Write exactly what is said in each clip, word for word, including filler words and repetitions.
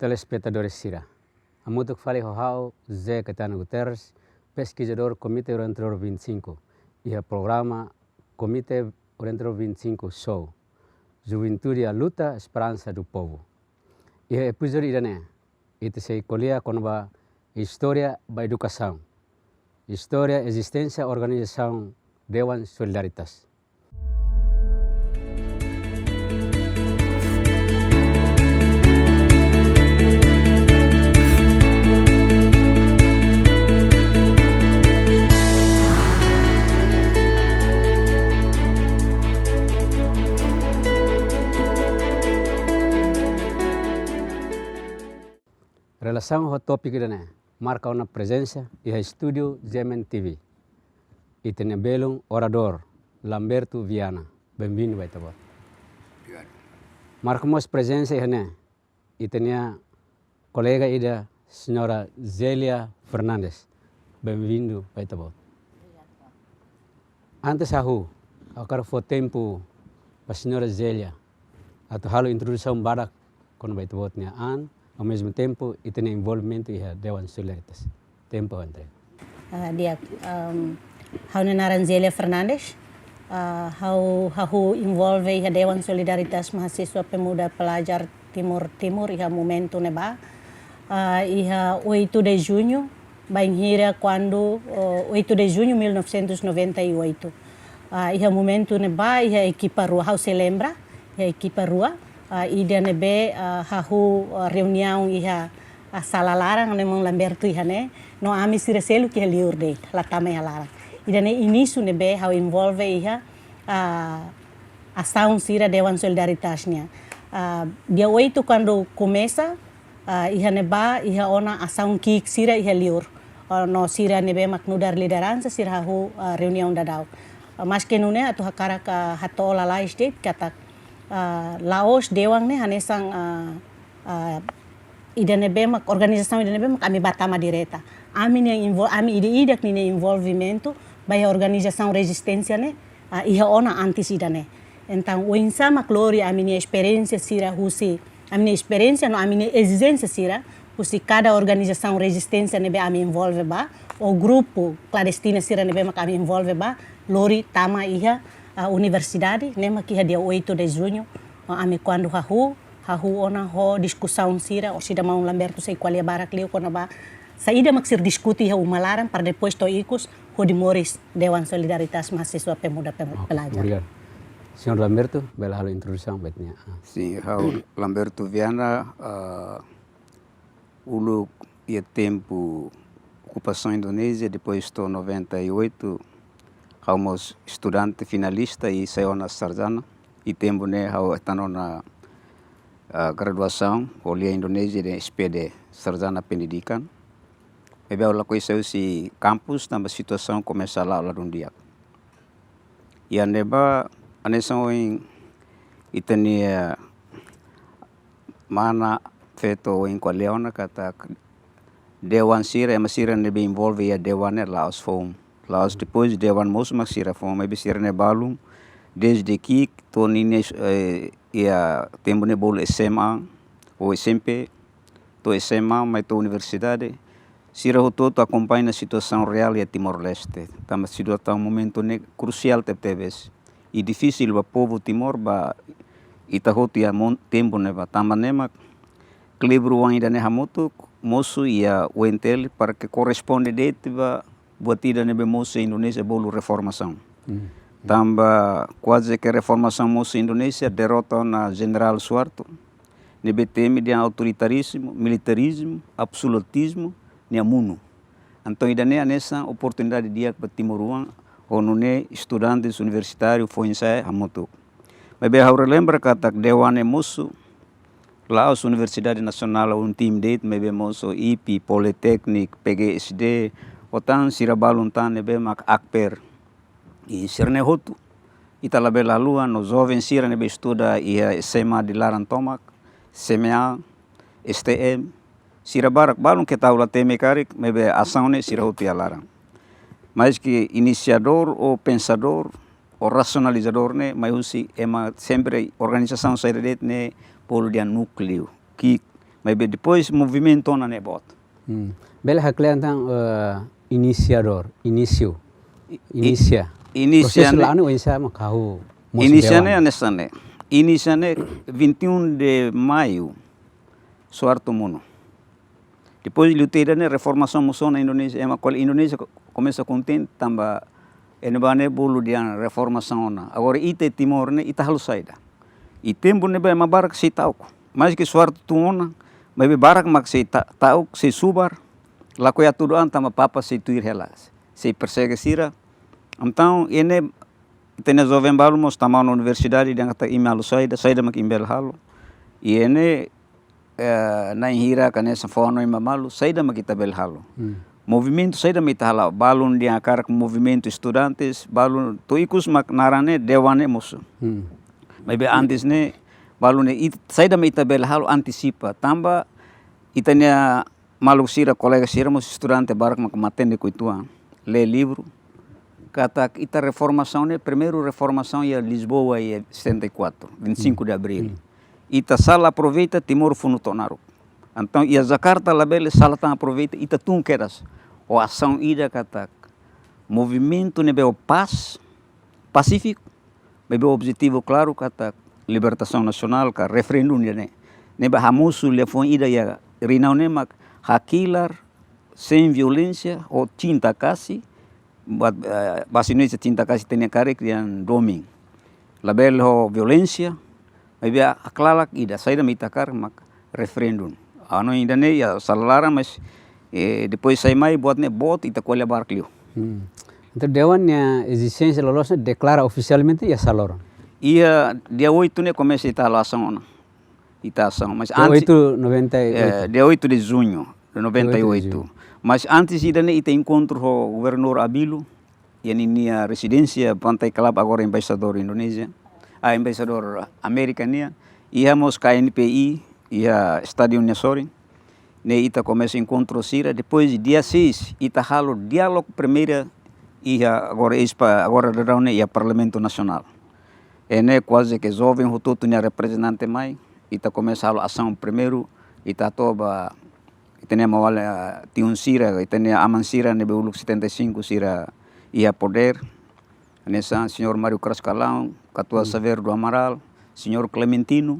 telespetadores sira. Hamutuk fali ho ha'u, José Caetano Guterres, peskizadór Komité Orientadór vinte e cinco, iha programa Komité Orientadór vinte e cinco Show, Juventude à Luta, Esperança do Povo. Iha epizódiu ida-ne'e, ita sei ko'alia kona-ba istória ba edukasaun, istória ezisténsia organizasaun Dewan Solidaritas. Relasaun ho tópiku ida-ne'e, marka ona prezensa iha estúdiu G M N T V ita-nia belun oradór, Lamberto Viana. Benvindu ba Ita-Boot. Obrigadu. Marka mós prezensa iha ne'e ita-nia kolega ida, Señora Zélia Fernandes. Benvindu ba Ita-Boot. Antes hahú, ha'u hakarak fó tempu ba Señora Zélia atu halo introdusaun badak kona-ba Ita-Boot nia an, ao mesmo tempo ita-nia envolvimentu iha Dewan Solidaritas. Tempu entrega. Ah, di'ak, em, ha'u-nia naran Zélia Fernandes. Ah, ha'u, ha'u envolve iha Dewan Solidaritas Mahasiswa Pemuda Pelajar Timor Timur iha momentu ne'ebá. Ah, iha oito de junho, bainhira kuandu, oh, oito de junho mil novecentos e noventa e oito. Ah, iha momentu ne'ebá, iha ekipa rua, ha'u sei lembra, iha ekipa rua, ah, ida ne'ebé, ah, hahú, ah, reuniaun iha, ah, sala laran, ne'e maun Lamberto iha ne'e, no ami sira seluk iha liur de'it, la tama iha laran. Ida-ne'e inísiu ne'ebé ha'u envolve iha, ah, asaun sira Dewan Solidaritas nian. Ah, dia oito kuandu komesa, ah, iha ne'ebá, iha ona asaun ki'ik sira iha liur. Ah, no sira ne'ebé mak nu'udar lideransa sira hahú, ah, reuniaun daudaun. Ah, maske nune'e atu hakarak, ah, hato'o lalais de'it katak, ah, la'ós Dewan ne'e hanesan, ah, ah, ida ne'ebé mak, organizasaun ida ne'ebé mak ami bá tama direta. Ami-nia envol-, ami ida-idak ninia envolvimentu ba iha organizasaun rezisténsia ne'e, ah, iha ona antes ida-ne'e. Entaun, oinsá mak lori ami-nia esperiénsia sira husi, ami-nia esperiénsia no ami-nia ezijénsia sira husi kada organizasaun rezisténsia ne'ebé ami envolve ba, ou grupu klandestina sira ne'ebé mak ami envolve ba, lori tama iha, ah, universidade, ne'e mak iha dia oito de junho, ah, ami kuandu hahú, hahú ona ho diskusaun sira, orsida maun Lamberto sei ko'alia barak liu kona-ba saida mak sira diskute iha uma laran, para depois to'o ikus hodi moris Dewan Solidaritas Mahasiswa Pemuda Pem-, Oke, Pelajar. Obrigadu. Señór Lamberto, bele halo introdusaun ba ita-nia. Ah. Sin, ha'u Lamberto Viana, ah, uluk iha tempu okupasaun Indonézia, depois to'o noventa e oito, ha'u mós estudante finalista i sai ona sarjana. I tempu ne'e ha'u hetan ona, ah, graduasaun, ko'alia Indonézia dehan S P D, Sarjana Pendidikan. Maibé ha'u lakohi sai husi kampus, tanba situasaun komesa la'o ladún di'ak. Iha ne'ebá, hanesan ohin ita-nia mana feto ohin ko'alia ona katak Dewan sira, ema sira ne'ebé envolve iha Dewan ne'e la'ós foun. La'ós depois Dewan mosu mak sira foun, maibé sira-ne'e balun dezde ki'ik to'o ninia, eh, iha tempu ne'e bolu S M A ou S M P, to'o S M A, mai to'o universidade, sira hotu-hotu akompaña situasaun reál iha Timor-Leste. Tanba situasaun momentu ne'e krusiál tebetebes. I difisil ba povu Timor, ba ita hotu iha mon-, tempu ne'ebá. Tanba ne'e mak klibur oan ida-ne'e hamutuk, mosu iha U N T L, para ke korresponde de'it ba buat ida ne'ebé mosu iha Indonézia bolu reformasaun. Hmm. Tanba kuaze ke reformasaun mosu iha Indonézia, derrota ona Jenerál Suharto, ne'ebé temi dehan autoritarizmu, militarizmu, absolutizmu, nia monu. Entaun, ida-ne'e hanesan oportunidade di'ak ba timoroan, ho nune'e estudantes universitáriu foin-sa'e hamutuk. Maibé ha'u relembra katak Dewan ne'e mosu, la'ós Universidade Nasionál UNTIM de'it, maibé mosu IPI, Politeknik, P G S D, ho tan sira balun tan ne'ebé mak akper. I sira-ne'e hotu, ita labele haluha no joven sira ne'ebé estuda iha S M A di laran tomak, S M A, S T M, sira barak balun keta halo temi karik, maibé asaun ne'e sira hotu iha laran. Maske inisiadór ou pensadór ou rasionalizadór ne'e mai husi ema sempre organizasaun saida de'it ne'e bolu dehan núkleu, ki'ik, Maibé depois movimentu ona ne'e boot. Hmm. Bele haklean tan, eh, inisiadór, inísiu, I-, i-, inisia. Inisia prosesu ne'e, la anu inisia mak hahú mosu inisia dewan ne'e hanesan ne'e. Inisia ne'e vinte e um de maio, Suharto monu. Depois liu tiha ida-ne'e reformasaun mosu ona Indonézia, ema ko'alia Indonézia ko-, komesa kontente tanba ema ne'e bolu dehan reformasaun ona. Agora ita Timor ne'e ita halo saida? I tempu ne'ebá ema barak sei ta'uk. Maski Suharto tun ona, maibé barak mak sei ta-, ta'uk, sei subar, lakohi hatudu an tanba Papa sei tuir hela, sei persege sira. Entaun, ida-ne'e ita-nia joven balu mós tama ona universidade dehan katak imi halo saida, saida mak imi bele halo. I ida-ne'e, eh, na'in hira ka hanesan fó-hanoin ba malu, saida mak ita bele halo. Hmm. Movimentu saida mak ita hala'o, balun dehan hakarak movimentu estudantes, balun to'o ikus mak naran ne'e dewan ne'e mosu. Hmm. Maibé antes ne'e, balun ne'e it-, saida mak ita bele halo antisipa, tanba ita-nia maluk sira, kolega sira mós estudante barak mak matenek uitoan, lee livru. Katak ita reformasaun ne'e, primeiru reformasaun iha Lisboa iha setenta e quatro, vinte e cinco de abril. Hmm. Ita sala aproveita Timor funu to'o naruk. Entaun iha Jakarta labele sala tan aproveita, ita tun kedas ho asaun ida katak movimentu ne'ebé ho pás, pasífiku, maibé objetivu klaru katak libertasaun nasionál ka referendu ida-ne'e. Ne'ebé hamosu liafuan ida iha reinau ne'e mak hakilar, sein violénsia, ho cinta kasih, buat, eh, bahasa Indonesia cinta kasih ita-nia karik dehan domin. Labele ho violénsia, maibé haklalak ida, saida mak ita hakarak mak referendu. Anu ida-ne'e iha sala laran, mas, eh, depois sai mai buat ne'e boot, ita ko'alia barak liu. Hmm. Entaun dewan nia ezisténsia loloos ne'e deklara ofisialmente iha sá loron? Iha dia oito ne'e komesa ita halo asaun ona. Ita asaun, mas dia antes oito, noventa e oito. Eh, dia oito de junho de noventa e oito. Oito de junho. Mas antes ida-ne'e ita enkontru ho Governadór Abílio, iha ninia rezidénsia Pantai Club, agora embaixadór Indonézia, ah, embaixadór Amérika nian, iha mós K N P I, iha estádiu nia sorin, ne'e ita komesa enkontru sira, depois dia seis, ita halo diálogu primeira, iha agora espa, agora daudaun ne'e iha Parlamentu Nasionál. I ne'e kuaze ke joven hotu-hotu nia reprezentante mai, ita komesa halo asaun primeiru, ita hato'o ba, ita-nia maun-alin, ah, tiun sira, ita-nia aman sira ne'ebé uluk setenta e cinco sira iha podér, hanesan señór Mário Crascalão, Katuas, hmm, Xavier do Amaral, señór Clementino,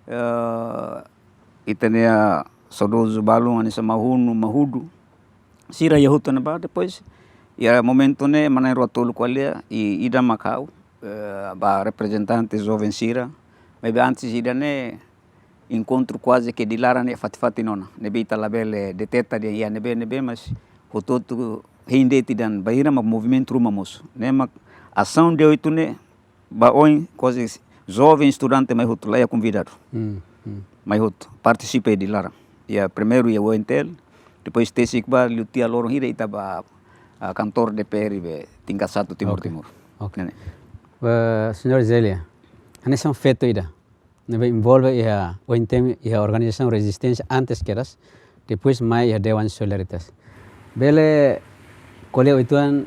eh, ita-nia saudozu balun hanesan Mahunu, Mahudu, sira iha hotu ne'ebá, depois iha momentu ne'e manán rua tolu ko'alia, i ida mak ha'u, eh, ba reprezentante joven sira, maibé antes ida-ne'e enkontru kuaze ke dilarang ne'e fatin-fatin ona. Ne'ebé ita labele deteta dehan iha ne'ebé, ne'ebé, mas hotu-hotu hein de'it dehan bainhira mak movimentu ruma mosu. Ne'e mak asaun dia oito ne'e ba oin kuaze joven estudante mai hotu, la iha konvidadu. Hmm, hmm. Mai hotu, partisipa iha dilarang. Iha primeiru iha U N T L, depois tesik ba liu tiha loron hira ita ba, ah, kantor D P R be tingkat satu Timor, oke, Timur. Oke. Ne'e. Eh, señór Zelia, hanesan feto ida ne'ebé envolve iha O N T M, iha organizasaun rezisténsia antes kedas, depois mai iha Dewan Solidaritas. Bele ko'alia uitoan,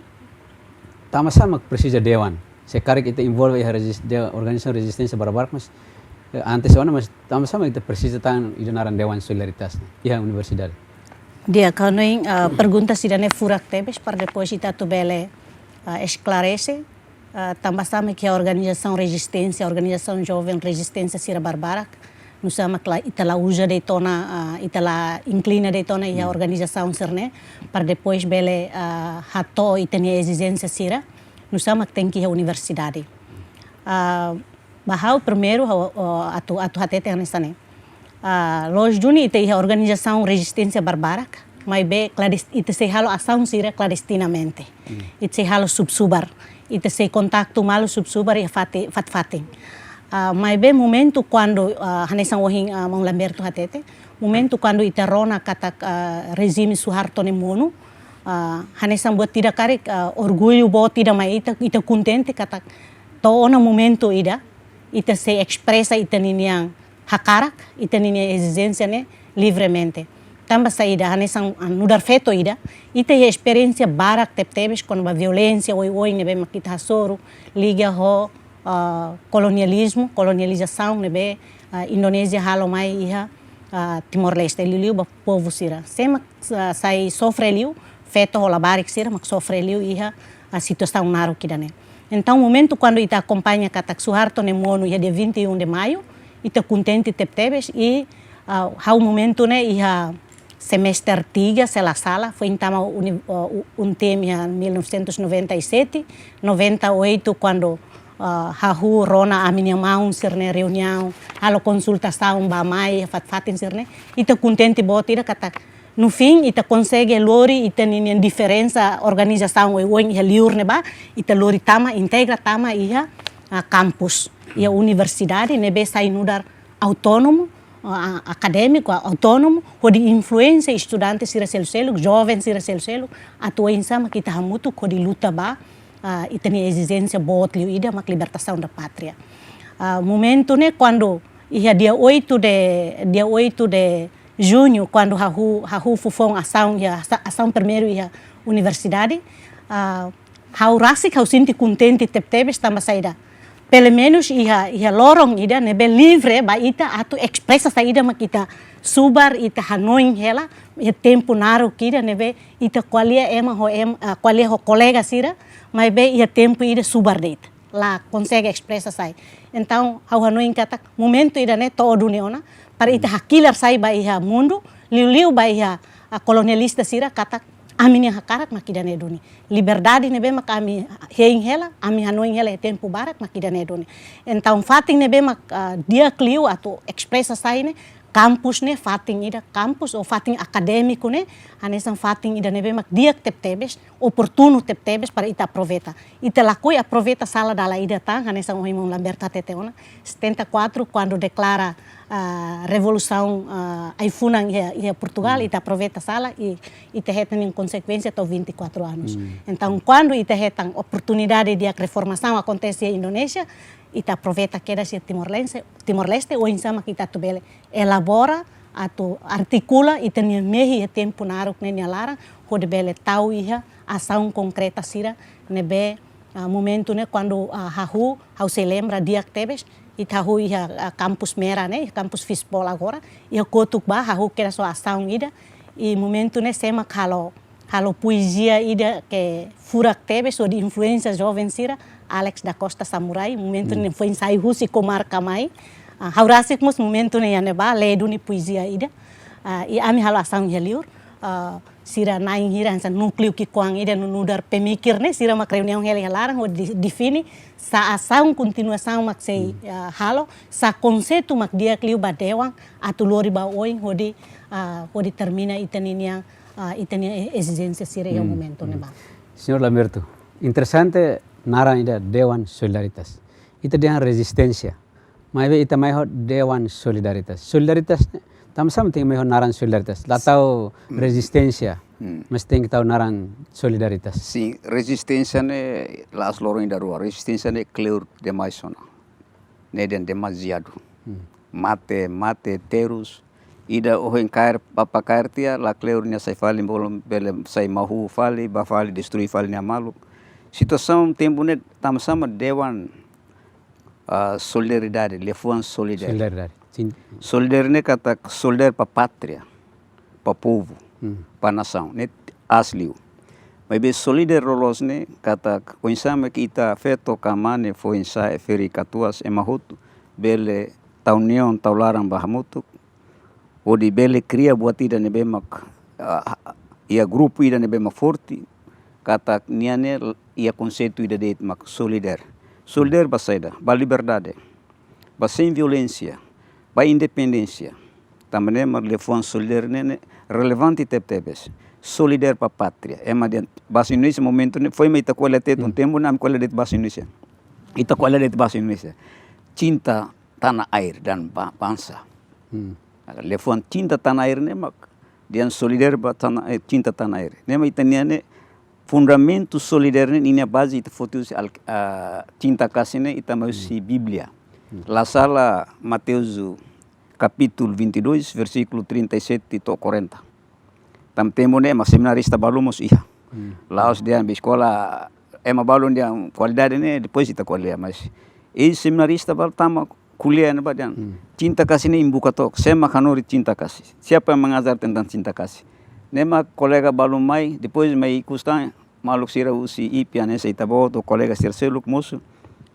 tanba sá mak presiza dewan? Se karik ita envolve iha rezis-, de-, organizasaun rezisténsia barak-barak, mas, eh, antes ona, mas tanba sá mak ita presiza tan ida naran Dewan Solidaritas iha universidade? Di'ak, ha'u hanoin, ah, pergunta sira-ne'e furak tebes, para depois ita atu bele, ah, esklarese, ah, tanba sá mak iha organizasaun rezisténsia, organizasaun joven rezisténsia sira barak-barak, nusá mak la, ita la uza de'it ona, ah, ita la inklina de'it ona iha, hmm, organizasaun sira-ne'e, para depois bele, ah, hato'o ita-nia ezijénsia sira, nusá mak tenke iha universidade. Ah, ba ha'u primeiru, ha'u, oh, atu, atu hatete hanesan ne'e. Ah, loos duni ita iha organizasaun rezisténsia barak-barak, maibé klandes-, ita sei halo asaun sira klandestinamente. Hmm. Ita sei halo sub-subar, ita sei kontaktu malu sub-subar iha fati-, fatin-fatin. Ah, maibé momentu kuandu, ah, hanesan ohin, ah, maun Lamberto hatete, momentu kuandu ita rona katak, ah, rejime Suharto ne'e monu, ah, hanesan buat ida karik, ah, orgullu boot ida mai ita, ita kontente katak to'o ona momentu ida, ita sei espresa ita-ninia hakarak, ita-ninia ezijénsia ne'e livremente. Tanba saida, hanesan, ah, nu'udar feto ida, ita iha esperiénsia barak tebetebes kona-ba violénsia oioin ne'ebé mak ita hasoru, liga ho, ah, kolonializmu, kolonializasaun ne'ebé, ah, Indonézia halo mai iha, ah, Timor-Leste, liuliu ba povu sira. Sé mak, ah, sai sofre liu, feto ho labarik sira mak sofre liu iha, ah, situasaun naruk ida-ne'e. Entaun, momentu kuandu ita akompaña katak Suharto nia monu iha dia vinte e um de Maio, ita kontente tebetebes i, ah, ha'u momentu ne'e iha semester tiga, se la sala, foin tama uni-, ah, u-, UNTEM iha mil novecentos e noventa e sete, noventa e oito, kuandu, ah, hahú rona ami-nia maun sira-nia reuniaun, halo konsultasaun ba mai, fatin-fatin sira-ne'e, ita kontente boot ida katak, no fim, ita konsege lori ita-nia diferensa organizasaun oioin iha liur ne'ebá, ita lori tama, integra tama iha, ah, kampus, iha universidade, ne'ebé sai nu'udar autónomu, ah, akadémiku, ah, autónomu, hodi influensia estudante sira seluk-seluk, joven sira seluk-seluk, atu oinsá mak ita hamutuk hodi luta ba, ah, ita-nia ezijénsia boot liu ida mak libertasaun da pátria. Ah, momentu ne'e kuandu iha dia oito de, dia oito de junho, kuandu hahú, hahú foufoun asaun iha, asa-, asaun primeiru iha universidade, ah, ha'u rasik ha'u sente kontente tebetebes tanba saida. Pelumenus iha, iha loron ida ne'ebé livre ba ita atu espresa saida mak ita subar, ita hanoin hela, iha tempu naruk ida ne'ebé ita ko'alia ema ho em-, ah, ko'alia ho kolega sira, maibé iha tempu ida subar de'it. La konsege espresa sai. Entaun, ha'u hanoin katak momentu ida-ne'e to'o duni ona, para ita hakilar sai ba iha mundu, liuliu ba iha, ah, kolonialista sira katak ami-nia hakarak mak ida-ne'e duni. Liberdade ne'ebé mak ami hein hela, ami hanoin hela iha tempu barak mak ida-ne'e duni. Entaun fatin ne'ebé mak, ah, di'ak liu atu espresa sai ne'e, kampus ne'e fatin ida, kampus ou fatin akadémiku ne'e, hanesan fatin ida ne'ebé mak di'ak tebetebes, oportunu tebetebes para ita aproveita. Ita lakohi aproveita sala dala ida tan, hanesan ohin maun Lamberto hatete ona, setenta e quatro, kuandu deklara, ah, revolusaun, ah, ai-funan iha, iha Portugal, ita aproveita sala i ita hetan ninia konsekuénsia to'o vinte e quatro anos. Entaun, kuandu ita hetan oportunidade di'ak reformasaun akontese iha Indonézia, ita aproveita kedas iha Timor-Leste, Timor-Leste, oinsá mak ita atu bele elabora, atu artikula ita-nia mehi iha tempu naruk ne'e nia laran, hodi bele tau iha asaun konkreta sira ne'ebé, ah, momentu ne'e kuandu, ah, hahú, ha'u sei lembra di'ak tebes, ita hahú iha, ah, kampus Mera ne'e, kampus Fispol agora, iha kotuk bá, hahú kedas ho asaun ida, i momentu ne'e sé mak halo, halo poezia ida ke furak tebes, hodi influensia joven sira, Alex da Costa Samurai, momentu ne'e foin sai husi komarka mai. Ah, ha'u rasik mós momentu ne'e iha ne'ebá, lee duni poezia ida. Ah, i ami halo asaun iha liur. Ah, sira na'in hira hanesan núkleu ki'ikoan ida no nu'udar pemikir ne'e, sira mak reuniaun hela iha laran, hodi define sá asaun kontinuasaun mak sei, ah, halo, sá konseitu mak di'ak liu ba dewan, atu lori ba oin, hodi, ah, hodi termina ita-nia, ah, ita-nia ezijénsia sira iha momentu ne'ebá. Señór Lamberto, interesante naran ida Dewan Solidaritas. Ita dehan rezisténsia. Maibé ita mai ho Dewan Solidaritas. Solidaritas ne'e, tanbasá mak tenke mai ho naran Solidaritas? La tau rezisténsia, mas tenke tau naran Solidaritas. Sin, rezisténsia ne'e la'ós loron ida rua. Rezisténsia ne'e kleur demais ona. Ne'e dehan demaziadu. Mate, mate terus. Ida ohin kaer, bapa kaer tiha, la kleur nia sai fali, bolu bele sai mahú fali, bá fali, destrui fali nia maluk. Situasaun tempu ne'e tanbasá mak Dewan, ah, Solidariedade, liafuan solider. Solidariedade. Sin. Solider ne'e katak solider ba pátria, ba povu, ba nasaun. Ne'e aas liu. Maibé solider loloos ne'e katak oinsá mak ita feto ka mane, foin-sa'e, ferik-katuas, ema hotu bele tau neon, tau laran ba hamutuk, hodi bele kria buat ida ne'ebé mak, ah, iha grupu ida ne'ebé mak forte, katak nia ne'e iha konseitu ida de'it mak solider. Solider ba saida? Ba liberdade, ba sein violénsia, ba independénsia. Tanba ne'e mak liafuan solider ne'e, ne'e relevante tebetebes. Solider ba pátria. Ema dehan bahasa Indonesia momentu ne'e, foin mak ita ko'alia de'it, tempu ne'e ami ko'alia de'it bahasa Indonesia. Ita ko'alia de'it bahasa Indonesia. Cinta tanah air dan ba-, bangsa. Liafuan cinta tanah air ne'e mak dehan solider ba tanah, eh, cinta tanah air. Ne'e mak ita-nia ne'e fundamentu solider ne'e, ninia baze ita foti husi al-, ah, cinta kasih ne'e ita mai husi Bíblia. La sala Mateus kapítulu vinte e dois, versíkulu trinta e sete to'o quarenta. Tanba tempu ne'e ema seminarista balu mós iha. La'ós dehan ba eskola, ema balu dehan kualidade ne'e depois ita ko'alia, mas i seminarista balu tama Ko'alia ne'ebá dehan, hmm, cinta kasih ne'e imi buka took, sé mak hanorin cinta kasih? Siapa yang mengajar tentang cinta kasih? Ne'e mak kolega balun mai, depois mai ikus tan, maluk sira husi I P I hanesan ita-boot, kolega sira seluk mosu,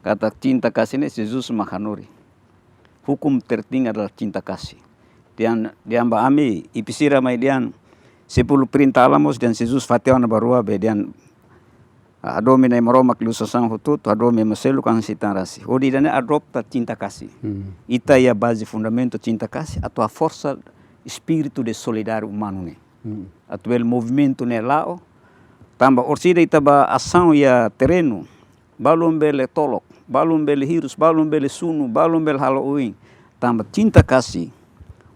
katak cinta kasih ne'e Jesus mak hanorin. Hukum tertinggi adalah cinta kasih. Dehan, dehan ba ami, I P I sira mai dehan, sepuluh perintah Allah mós dehan Jesus fatin ona ba rua be dehan, ah, hadomi Na'i Maromak liu sasán hotu-hotu, hadomi ema seluk hanesan ita-nia an rasik. Hodi ida-ne'e adopta cinta kasih. Hmm. Ita iha baze fundamentu cinta kasih, atu haforsa espíritu de solidariedade umanu ne'e. Hmm. Atu bele movimentu ne'e la'o, tanba orsida ita bá asaun iha terrenu, balun bele tolok, balun bele hirus, balun bele sunu, balun bele halo oin. Tanba cinta kasih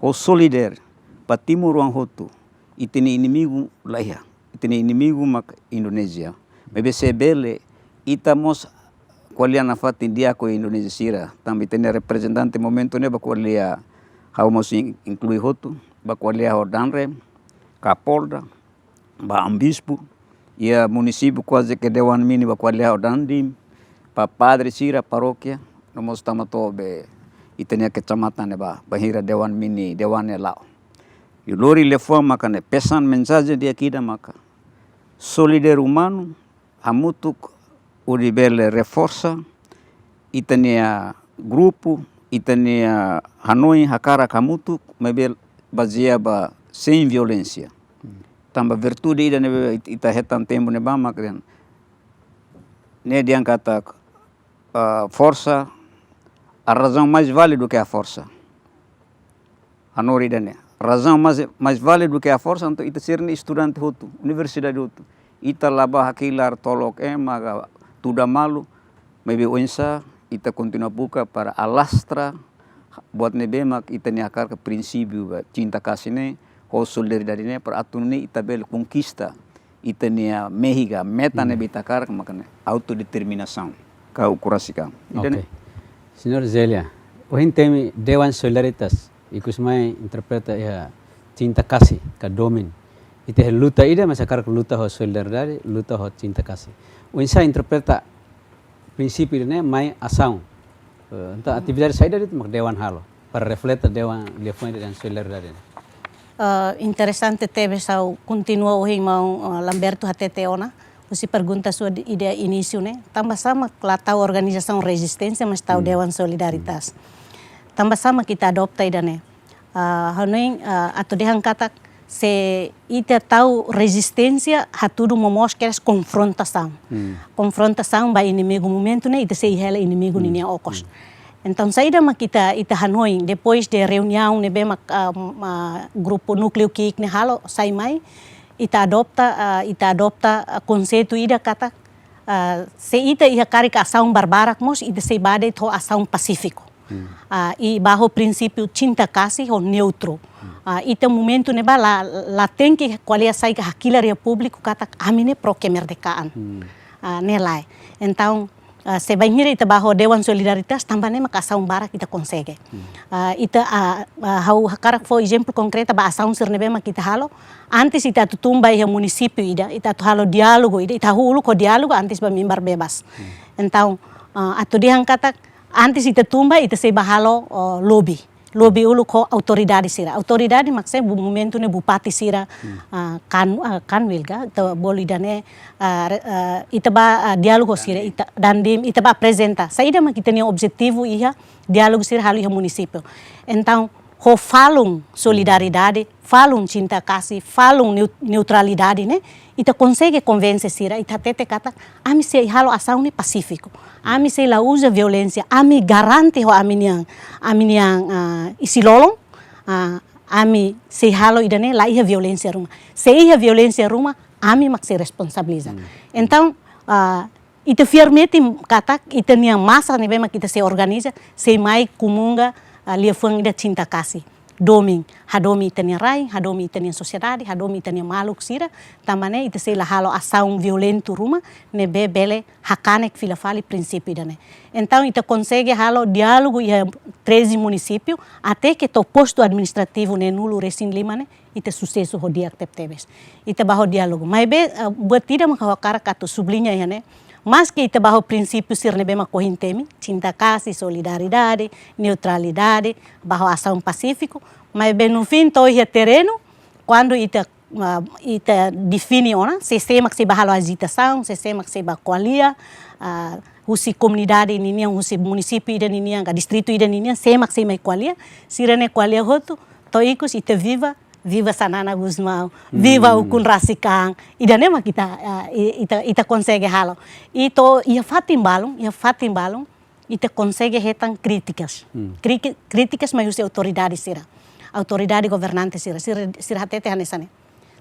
ho solidariedade ba timoroan hotu, ita-nia inimigu la iha. Ita-nia inimigu mak Indonézia. Maibé se bele, ita mós ko'alia nafatin di'ak ho Indonézia sira. Tanba ita-nia reprezentante momentu ne'e bá ko'alia, ha'u mós in-, inklui hotu, bá ko'alia ho Danrem, Kapolda, ba Ombispu, iha munisípiu kuaze ke dewan mini bá ko'alia ho Dandim, ba padre sira parókia, no mós tama to'o be ita-nia kecamatan ne'ebá, bainhira dewan mini, dewan ne'e la'o. I lori liafuan maka ne'e pesan mensajen di'ak ida maka solidariedade umanu, hamutuk hodi bele reforsa ita-nia grupu, ita-nia hanoin hakarak hamutuk, maibé bazeia ba sein violénsia. Hmm. Tanba virtude ida ne'ebé it-, ita hetan tempu ne'ebá mak dehan, ne'e dehan katak, ah, forsa, a razão mais vale do que a força. Hanorin ida-ne'e. Razaun mais, mais vale do que a força, entaun ita sira-ne'e estudante hotu, universidade hotu. Ita la bá hakilar tolok ema ka tuda malu, maibé oinsá ita kontinua buka para alastra buat ne'ebé mak ita-nia hakarak, prinsípiu ba cinta kasih ne'e, ho solidariedade ne'e, para atu nune'e ita bele konkista ita-nia mehi ka meta, hmm, ne'ebé ita hakarak maka ne'e autodeterminasaun ka ukurasikam. Ida-ne'e. Oke. Señór Zelia, ohin temi Dewan Solidaritas, ikus mai interpreta iha cinta kasih ka domin. Ita iha luta ida, mas hakarak luta ho solidariedade, luta ho cinta kasih. Oinsá interpreta prinsípiu ida-ne'e mai asaun? Eh, entaun atividade saida de'it mak dewan halo para refleta dewan liafuan ida dehan solidariedade ne'e? Eh, interesante tebes, ha'u kontinua ohin maun, eh, Lamberto hatete ona, husi pergunta sua di, ida inísiu ne'e, tanba sá mak la tau organizasaun rezisténsia, mas tau, hmm, Dewan Solidaritas. Tanba sá mak ita adopta ida-ne'e? Ah, hanoin, ah, atu dehan katak, se ita tau rezisténsia, hatudu momoos kedas konfrontasaun. Hmm. Konfrontasaun ba inimigu, momentu ne'e ita sei hela inimigu, hmm, ninia okos. Hmm. Entaun, saida mak ita, ita hanoin, depois de reuniaun ne'ebé mak, ah, ah, grupu núkleu ki'ik ne'e halo, sai mai, ita adopta, ah, ita adopta, ah, konseitu ida katak, ah, se ita iha karik asaun barbarak mós, ita sei bá de'it ho asaun pasífiku. Hmm. Ah, i ba ho prinsípiu cinta kasih ho neutru. Hmm. Ah, ita momentu ne'ebá la, la tenke ko'alia sai ka hakilar iha públiku katak ami ne'e pró kemerdekaan. Hmm. Ah, ne'e lae. Entaun, ah, se bainhira ita bá ho Dewan Solidaritas, tanba ne'e maka asaun barak ita konsege. Hmm. Ah, ita, ah, ah, ha'u hakarak fó ezemplu konkreta ba asaun sira ne'ebé mak ita halo. Antes ita atu tun ba iha munisípiu ida, ita atu halo diálogu ida, ita hahú uluk ho diálogu antes ba mimbar bebas. Hmm. Entaun, ah, atu dehan katak, antes ita tun ba, ita sei bá halo, oh, lobby. Lobby uluk ho autoridade sira. Autoridade mak sé, bu-, momentu ne'e bupati sira, hmm, ah, kan, ah, Kanwil ka, ita bolu ida-ne'e, ah, re-, ah, ita bá, ah, diálogu sira, Dandim, ita, Dandim, ita bá aprezenta. Saida mak ita-nia objetivu iha diálogu sira halo iha munisípiu. Entaun, ho falun solidariedade, falun cinta kasih, falun neu-, neutralidade ne'e, ita konsege konvense sira, ita hatete katak, ami sei halo asaun ne'e pasífiku. Ami sei la uza violénsia, ami garante ho ami-nian, ami-nian, ah, isin-lolon, ah, ami sei halo ida-ne'e la iha violénsia ruma. Se iha violénsia ruma, ami mak sei responsabiliza. Hmm. Entaun, ah, ita fiar metin katak, ita-nia masa ne'ebé mak ita sei organiza, sei mai kumunga, ah, liafuan ida cinta kasih. Domin, hadomi ita-nia rai, hadomi ita-nia sosiedade, hadomi ita-nia maluk sira, tanba ne'e ita sei la halo asaun violentu ruma, ne'ebé bele hakanek fila fali prinsípiu ida-ne'e. Entaun, ita konsege halo diálogu iha treze munisípiu, até ke to'o postu administrativu neenulu resin lima ne'e, ita susesu ho di'ak tebetebes. Ita bá ho diálogu. Maibé, eh, buat ida mak ha'u hakarak atu subliña iha ne'e, Maske ita ba ho prinsípiu sira ne'ebé mak ohin temi, cinta kasih, solidariedade, neutralidade, ba ho asaun pasífiku, maibé no fim to'o iha terrenu, kuandu ita, ah, ita define ona, sé, sé mak sei ba halo ajitasaun, sé, sé mak sei ba ko'alia, ah, husi komunidade ninian, husi munisípiu ida ninian, ka distritu ida ninian, sé mak sei mai ko'alia, sira-ne'e ko'alia hotu, to'o ikus ita viva, viva Xanana Gusmão, viva, hmm, ukun rasik an. Ida-ne'e mak ita, ah, i-, ita, ita konsege halo. I to'o iha fatin balun, iha fatin balun, ita konsege hetan krítikas. Hmm. Kri-, krítikas mai husi autoridade sira. Autoridade governante sira, sira, sira hatete hanesan ne'e.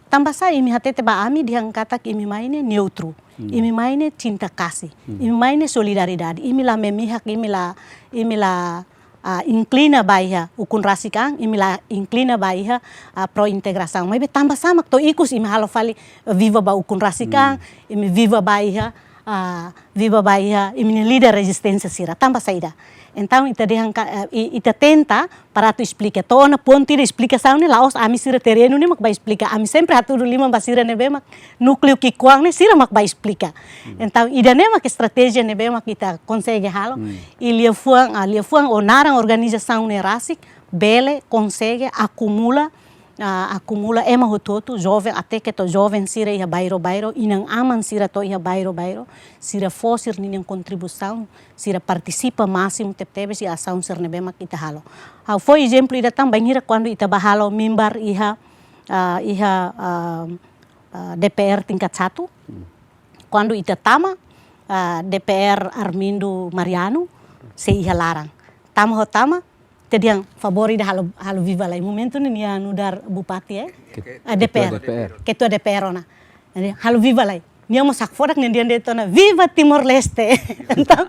Tanbasá imi hatete ba ami dehan katak imi mai ne'e neutru. Hmm. Imi mai ne'e cinta kasih. Hmm. Imi mai ne'e solidariedade. Imi la memihak, imi la, imi la, ah, inklina ba iha ukun rasik an, imi la inklina ba iha, ah, pro integrasaun. Maibé tanbasá mak to'o ikus imi halo fali, eh, viva ba ukun rasik an, hmm, imi viva ba iha, ah, viva ba iha, imi-nia líder rezisténsia sira, tanba saida. Entaun, ita dehan ka, eh, i-, ita tenta para atu esplika. To'o ona pontu ida esplikasaun ne'e la'ós ami sira terrenu ne'e mak ba esplika. Ami sempre hatudu liman ba sira ne'ebé mak núkleu ki'ikoan ne'e sira mak ba esplika. Hmm. Entaun, ida-ne'e mak estratéjia ne'ebé mak ita konsege halo. Hmm. I liafuan, ah, liafuan ou naran organizasaun ne'e rasik, bele, konsege, akumula, ah, akumula ema hotu-hotu, joven, até ke to'o joven sira iha bairru-bairru, inan-aman sira to'o iha bairru-bairru, sira fó sira-ninian kontribuisaun, sira partisipa másimu tebetebes iha asaun sira ne'ebé mak ita halo. Ha'u fó ezemplu ida tan, bainhira kuandu ita ba halo mimbar iha, ah, iha, ah, ah, D P R tingkat satu, hmm, kuandu ita tama, ah, D P R Armindo Mariano sei iha laran. Tama ho tama, ita dehan favór ida halo, halo viva lai. Momentu ne'e nia nu'udar bupati, eh? Ket-, ah, ketua D P R. D P R. Ketua D P R ona. Jadi, halo viva lai. Nia mós hakfodak nia dehan de'it ona, "Viva Timor-Leste!" Entaun,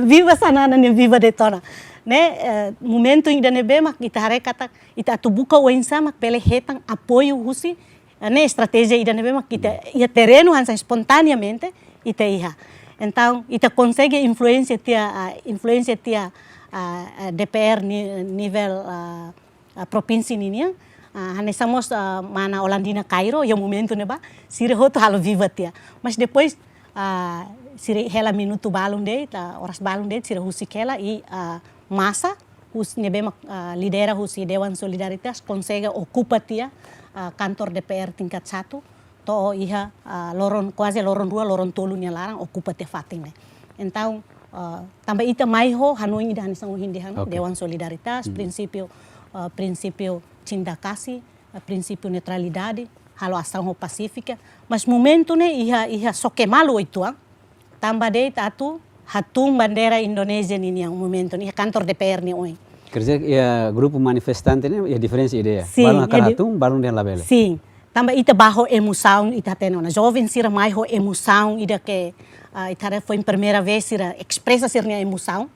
viva Xanana nia viva de'it ona. Ne'e, eh, momentu ida ne'ebé mak ita haree katak, ita atu buka oinsá mak bele hetan apoiu husi, eh, ne'e estratéjia ida ne'ebé mak ita, hmm, iha terrenu hanesan espontaneamente ita iha. Entaun, ita konsege influénsia tiha, ah, influénsia tiha, ah, ah, D P R ni-, nivel, ah, ah, propinsi ninian, ah, hanesan mós, ah, mana Olandina Cairo, iha momentu ne'ebá, sira hotu halo viva tiha. Mas depois, ah, sira hela minutu balun de'it, ah, oras balun de'it, sira husik hela i, ah, masa, hus-, ne'ebé mak, ah, lidera husi Dewan Solidaritas, konsege okupa tiha, ah, kantor D P R tingkat satu, to'o iha, ah, loron, kuaze loron rua, loron tolu nia laran, okupa tiha fatin ne'e. Entaun, ah, tanba ita mai ho hanoin ida hanesan ohin dehan, oke, Dewan Solidaritas, hmm, prinsípiu, ah, prinsípiu cinta kasih, ah, prinsípiu neutralidade, halo asaun ho pasífika. Mas momentu ne'e iha, iha xoke malu uitoan, tanba de'it atu hatún bandeira Indonézia ninian momentu ne'e iha kantor D P R nia oin. Quer dizer, iha grupu manifestante ne'e iha diferensa ideia. Sin, balun iha hakarak di-, hatún, balun dehan labele. Sin. Tanba ita ba ho emosaun, ita hatene ona. Joven sira mai ho emosaun, ida ke, ah, ita haree foin primeira vez sira espresa sira-nia emosaun.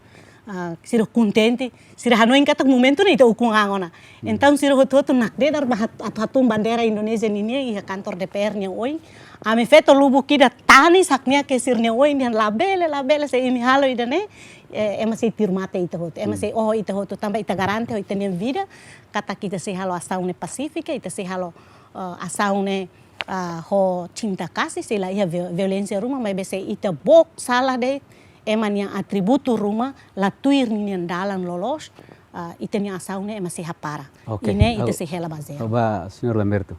Ah, sira kontente, sira hanoin katak momentu ne'e ita ukun an ona. Hmm. Entaun sira hotu-hotu nakdedar ba hat-, atu hatún bandeira Indonézia ninian iha kantor D P R nia oin. Ami feto lubuk ida tanis hakne'ak iha sira-nia oin dehan labele, labele, se imi halo ida-ne'e, eh, ema sei tuir mate ita hotu, ema, hmm, sei oho ita hotu, tanba ita garante ho ita-nia vida, katak ita sei halo asaun ne'e pasífika, ita sei halo, eh, asaun ne'e, ah, ho cinta kasih, sei la iha vio-, violénsia ruma, maibé se ita book sala de'it, ema nia atributu ruma, la tuir ninian dalan loloos, ah, ita-nia asaun ne'e ema sei hapara. Oke. I ne'e ita, ha'u, sei hela ba zero. Ha'u ba señór Lamberto.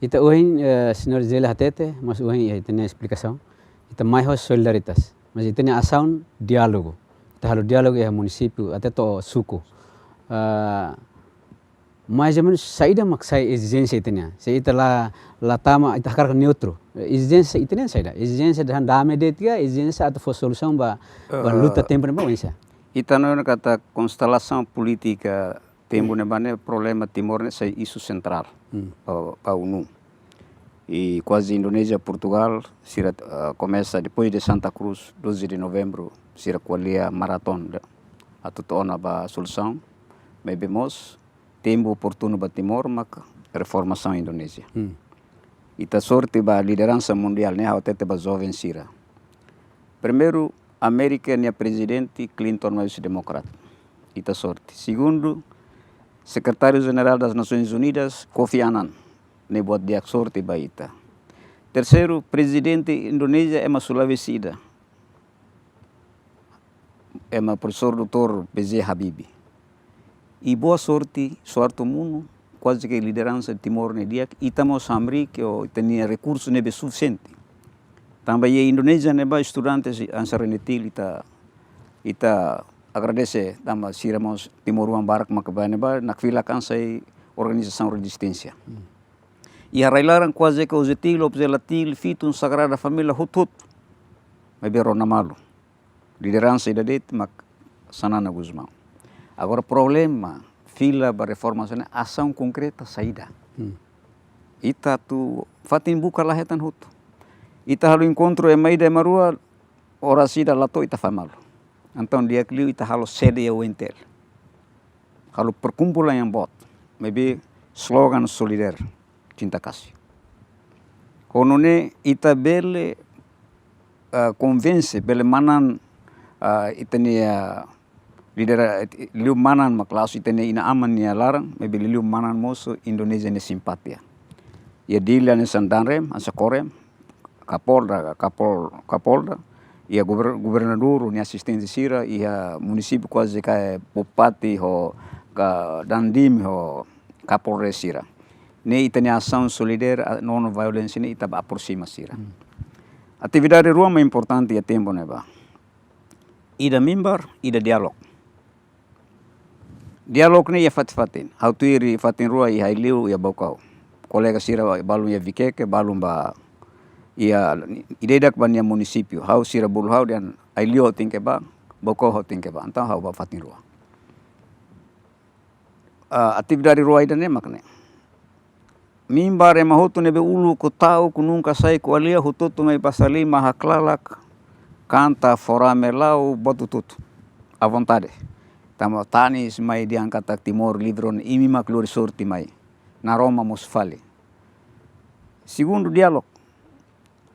Ita ohin, eh, señór Zélia hatete, mas ohin, eh, ita-nia esplikasaun. Ita mai ho solidaritas. Mas ita-nia asaun diálogu. Ita halo diálogu iha munisípiu, até to'o suku. Ah, mais ou menus saida mak sai ezijénsia ita-nian? Se ita la, la tama, ita hakarak neutru. Ezijénsia ita-nian saida? Ezijénsia dehan dame de'it ka, ezijénsia atu fó solusaun ba, ba, eh, luta tempu ne'ebá oinsá? Ita hanoin katak konstelasaun polítika tempu, hmm, ne'ebá ne'e problema Timor ne'e sai isu sentrál, hmm, ba, ba U N. I kuaze Indonézia, Portugal, sira, ah, komesa depois de Santa Cruz, doze de Novembro, sira ko'alia maratón, atu to'o ona ba solusaun, maibé mós tempu oportunu ba Timor mak reformasaun Indonézia. Hmm. Ita sorte ba lideransa mundiál ne'e, ha'u hatete ba joven sira. Primeiru, Amérika nia prezidente Clinton mai husi demokrata. Ita sorte. Segundu, Sekretáriu Jerál das Nasoins Unidas, Kofi Annan, ne'e buat di'ak, sorte ba ita. Terseiru, prezidente Indonézia ema Sulawesi ida, ema profesór doutór B J Habibie. I boa sorte, Suharto Mono, kuaze ke lideransa Timor ne'e di'ak, ita mós hamriik, ita-nia rekursu ne'ebé sufisiente. Tanba iha Indonézia ne'ebá estudante hanesan Renatil ita, ita agradese tanba sira mós timoroan barak mak bá ne'ebá, nakfilak an sai organizasaun rezisténsia. Hmm. Iha rai-laran kuaze ke Ozetil, Opzelatil, Fitun, Sagrada Família, hotu-hotu. Maibé rona malu. Lideransa ida de'it mak Xanana Gusmão. Agora problema, fila ba reforma sira-ne'e asaun konkreta saida. Hmm. Ita atu fatin buka la hetan hotu. Ita halo enkontru ema ida ema rua, oras ida la to'o ita fa'an malu. Entaun di'ak liu ita halo sede iha U N T L. Halo perkumpulan yang boot. Maibé slogan solidár, cinta kasih. Ho nune'e ita bele, ah, konvense, bele manán, ah, ita-nia, ah, lidera, liu manán mak la'ós ita-nia inan-aman nia laran, maibé liu manán mós Indonézia nia simpatia. Iha Dili hanesan Danrem, hanesan Korem, Kapolda, Kapol-, Kapolda, iha gover-, governadór, nia asistente sira, iha munisípiu kuaze katak bupati ho, ka Dandim ho Kapolres sira. Ne'e ita-nia asaun solidár, ah, no, no violénsia ne'e ita bá aproxima sira. Hmm. Atividade rua mak importante iha tempu ne'ebá. Ida mimbar, ida diálogu. Diálogu ne'e iha fatin-fatin. Ha'u tuir fatin rua iha Aileu, iha Baucau. Kolega sira balun iha Viqueque, balun bá iha, ida-idak bá nia munisípiu. Ha'u sira bolu ha'u dehan Aileu tenke bá, Baucau tenke bá. Entaun ha'u bá fatin rua. Ah, atividade rua ida-ne'e mak ne'e. Mimbar ema hotu ne'ebé uluk ho ta'uk nunka sai ko'alia hotu-hotu mai basa liman haklalak, kanta, fó rame la'o, buat hotu-hotu. À vontade. Tanba tanis mai dehan katak Timor livre ona, imi mak lori sorte mai. Naroman mosu fali. Segundu, diálogu.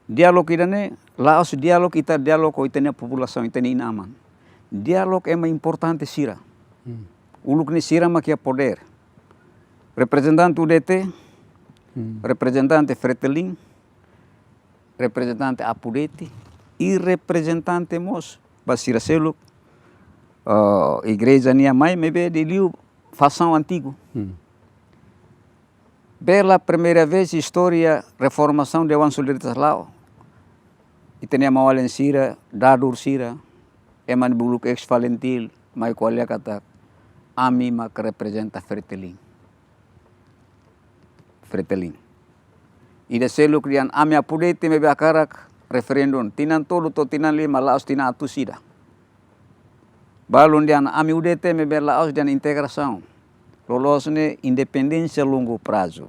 Diálogu ida-ne'e, la'ós diálogu ita diálogu ho ita-nia populasaun, ita-nia inan-aman. Diálogu ema importante sira. Hmm. Uluk ne'e sira mak iha podér. Reprezentante U D T, hmm, reprezentante Fretilin, reprezentante Apudeti, i reprezentante mós ba sira seluk, eh, igreja nian mai, maibé liuliu fasaun antigu. Hmm. Pela primeira vez istória reformasaun Dewan Solidaritas la'o. Ita-nia maun-alin sira, dadur sira, ema ne'ebé uluk eis-FALINTIL, mai ko'alia katak ami mak reprezenta Fretilin. Fretilin. Ida seluk dehan ami Apudeti maibé hakarak referendum. Tinan tolu to'o tinan lima la'ós tinan atus ida. Balun dehan ami U D T maibé la'ós dehan integrasaun. Loloos ne'e independénsia longu prazu.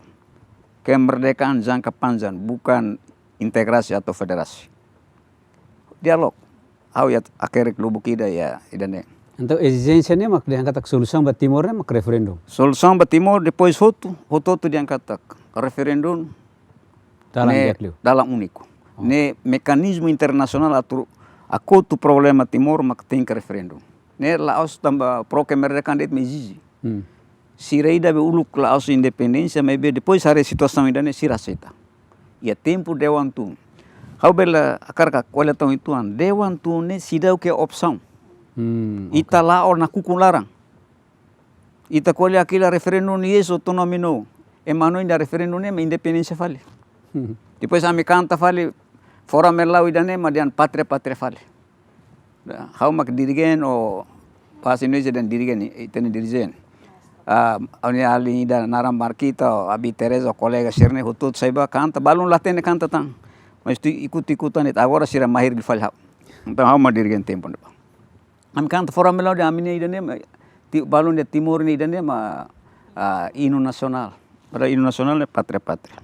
Kemerdekaan jangka panjang, bukan integrasi atau federasi. Diálogu. Ha'u iha hakerek lubuk ida iha ida-ne'e. Entaun ezijénsia ne'e mak dehan katak solusaun ba Timor ne'e mak referendum. Solusaun ba Timor, depois hotu, hotu-hotu dehan katak referendum dalan ne'e di'ak liu. Dalan úniku. Oh. Ne'e mekanizmu internasionál atu hakotu problema Timor mak tenke referendum. Ne'e la'ós tanba pro kemerdekaan de'it mak ezije. Hmm. Sira ida be uluk la'ós independénsia, maibé depois haree situasaun ida-ne'e sira aseita. Iha tempu Dewan tun. Ha'u bele hakarak ko'alia tan uitoan. Dewan tun ne'e seidauk iha opsaun. Hmm, oke. Ita la'o nakukun laran. Ita ko'alia katak referendum yes, otonomia no. Ema hanoin dehan referendum ne'e mak independénsia fali. Hmm. Depois ami kanta fali, fó rame la'o ida-ne'e mak dehan pátria, pátria fali. Ha'u mak dirijen ou bahasa Indonesia dehan dirijen, ita-nia dirijen. Ah, ha'u-nia alin ida naran Marquita, Abi Teresa, kolega sira-ne'e hotu-hotu sai bá kanta, balun la hatene kanta tan. Mas ita ikut-ikutan de'it, agora sira mahir liu fali ha'u. Entaun ha'u mak dirijen tempu ne'ebá. Ami kanta fó rame la'o dehan ami-nia ida-ne'e mak, ti-, balun dehan Timor nia ida-ne'e mak, ah, inu nasionál. Padahal inu nasionál ne'e pátria, pátria.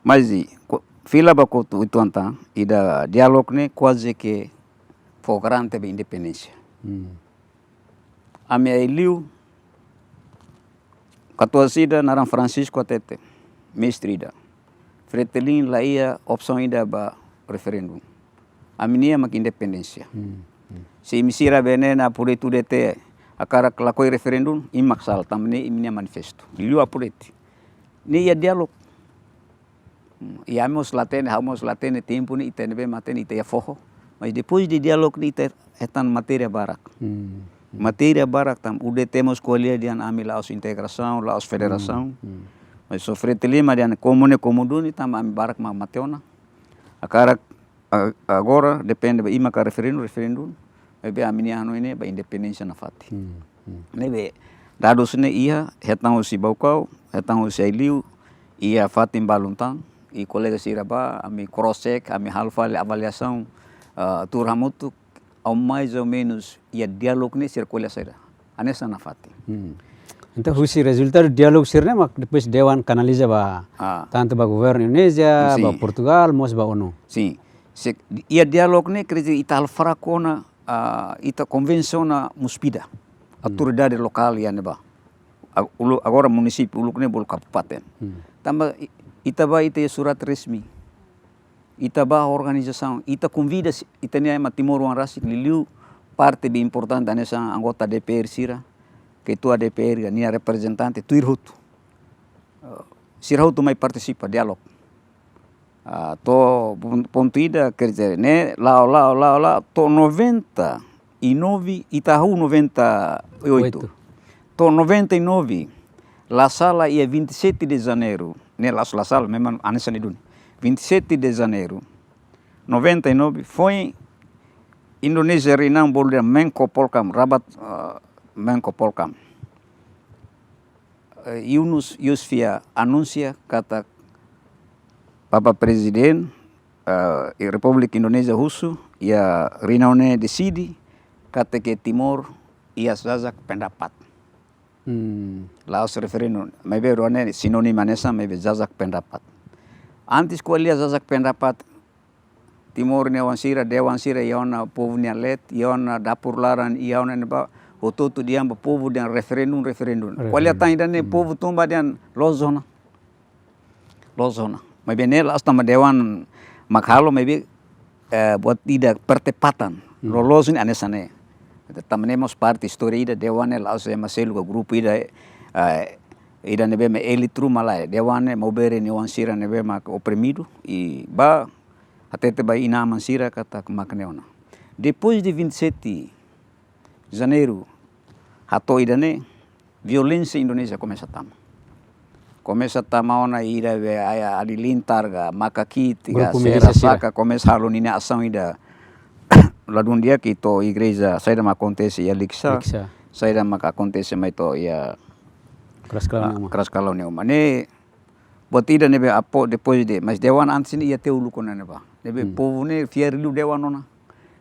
Mas i, ko-, fila ba kotuk uitoan tan, ida diálogu ne'e kuaze ke fó garante ba independénsia. Hmm. Ami Aileu, katuas ida naran Francisco hatete, mestre ida. Fretilin la iha opsaun ida ba referendum. Ami-nian mak independénsia. Hmm, hmm. Se imi sira be ne'e na Apudeti U D T hakarak lakohi referendum, imi mak sala tanba ne'e imi-nia manifestu. Liu Apudeti. Ne'e iha diálogu. Hmm, i ami mós la hatene, ha'u mós la hatene tempu ne'e ita ne'ebé mak hatene ita iha foho. Mas depois de diálogu ne'e ita hetan matéria barak. Hmm. Matéria barak tanba U D T mós ko'alia dehan ami la'ós integrasaun, la'ós federasaun. Hmm. Mas só Fretilin mak dehan komu ne'e komu duni tanba ami barak mak mate ona. Hakarak a-, agora depende ba ema ka referendu, referendu. Maibé ami-nia hanoin ne'e ba independénsia nafatin. Hmm, hmm. Ne'ebé dadus ne'e iha, hetan husi Baucau, hetan husi Aileu, iha fatin balun tan, i kolega sira bá, ami cross check, ami halo fali avaliasaun, ah, tuur hamutuk, ou mais ou menus, iha diálogu ne'e sira ko'alia saida. Hanesan nafatin. Hmm. Entaun, husi rezultadu diálogu sira-ne'e mak depois dewan kanaliza ba, ah, tantu ba governu Indonézia, sin, ba Portugal, mós ba ONU. Sin. Se, iha diálogu ne'e, quer dizer, ita halo fraku ona, ah, ita konvense ona Muspida, hmm, autoridade lokál iha ne'ebá. A-, uluk, agora munisípiu, uluk ne'e bolu kabupaten. Hmm. Tanba i-, ita bá ita iha surat resmi. Ita bá organizasaun, ita konvida si-, ita-nia ema timoroan rasik liuliu parte be importante hanesan anggota D P R sira, ketua D P R, nia reprezentante, tuir hotu. Eh, sira hotu mai partisipa diálogu. Ah, to'o pon-, pontu ida, quer dizer, ne'e, la'o, la'o, la'o, la'o, to'o noventa e nove, ita hahú noventa e oito. Oito. To'o noventa e nove, la sala iha vinte e sete de Janeiro, ne'e la'ós la sala, memang hanesan ne'e duni. Vinte e sete de Janeiro, noventa e nove, foin Indonézia reinau bolu dehan Menko Polkam, Rabat, ah, Menko Polkam. Eh, Yunus Yusfia anunsia katak Bapak Prezidente, eh, Repúblika Indonézia husu, iha reinau ne'e deside katak Timor iha jajak pendapat. Hmm. La'ós referendu, maibé rua ne'e sinónimu hanesan, maibé jajak pendapat. Antes ko'alia jajak pendapat, Timor nia oan sira, dewan sira, iha ona povu nia leet, iha ona dapur laran, iha ona ne'ebá, hotu-hotu dehan ba povu dehan referendu, referendu. Referendu. Ko'alia tan ida-ne'e, hmm, povu tun ba dehan loos ona. Loos ona. Maibé ne'e la'ós tanba dewan mak halo, maibé, eh, buat ida pertepatan. Hmm. Loloos ne'e hanesan ne'e. Tanba ne'e mós parte istória ida dewan ne'e la'ós ema seluk ka grupu ida, eh, ida ne'ebé mak elite ruma lae. Dewan ne'e maubere nia oan sira ne'ebé mak oprimidu, i bá hatete ba inan-aman sira katak mak ne'e ona. Depois de vinte e sete Janeiro, hato'o ida-ne'e, violénsia Indonézia komesa tama. Komesa tama ona ida be aya hadilintar ka, maka ki'ik ka, grupu milísia sira, sira faka, komesa halo ninia asaun ida ladún di'ak, to'o igreja, saida mak akontese iha Likisá, Likisá, saida mak akontese mai to'o iha Kras Kalaun nia uma. Kras Kalaun nia uma. Ne'e buat ida ne'ebé apo depois de, mas dewan antes ne'e iha tiha uluk ona ne'ebá. Ne'ebé, hmm, povu ne'e fiar liu dewan ona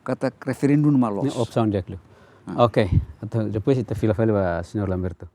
katak referendu mak loos. Ne'e opsaun di'ak liu. Ah. Oke, entaun depois ita fila fali ba Señór Lamberto.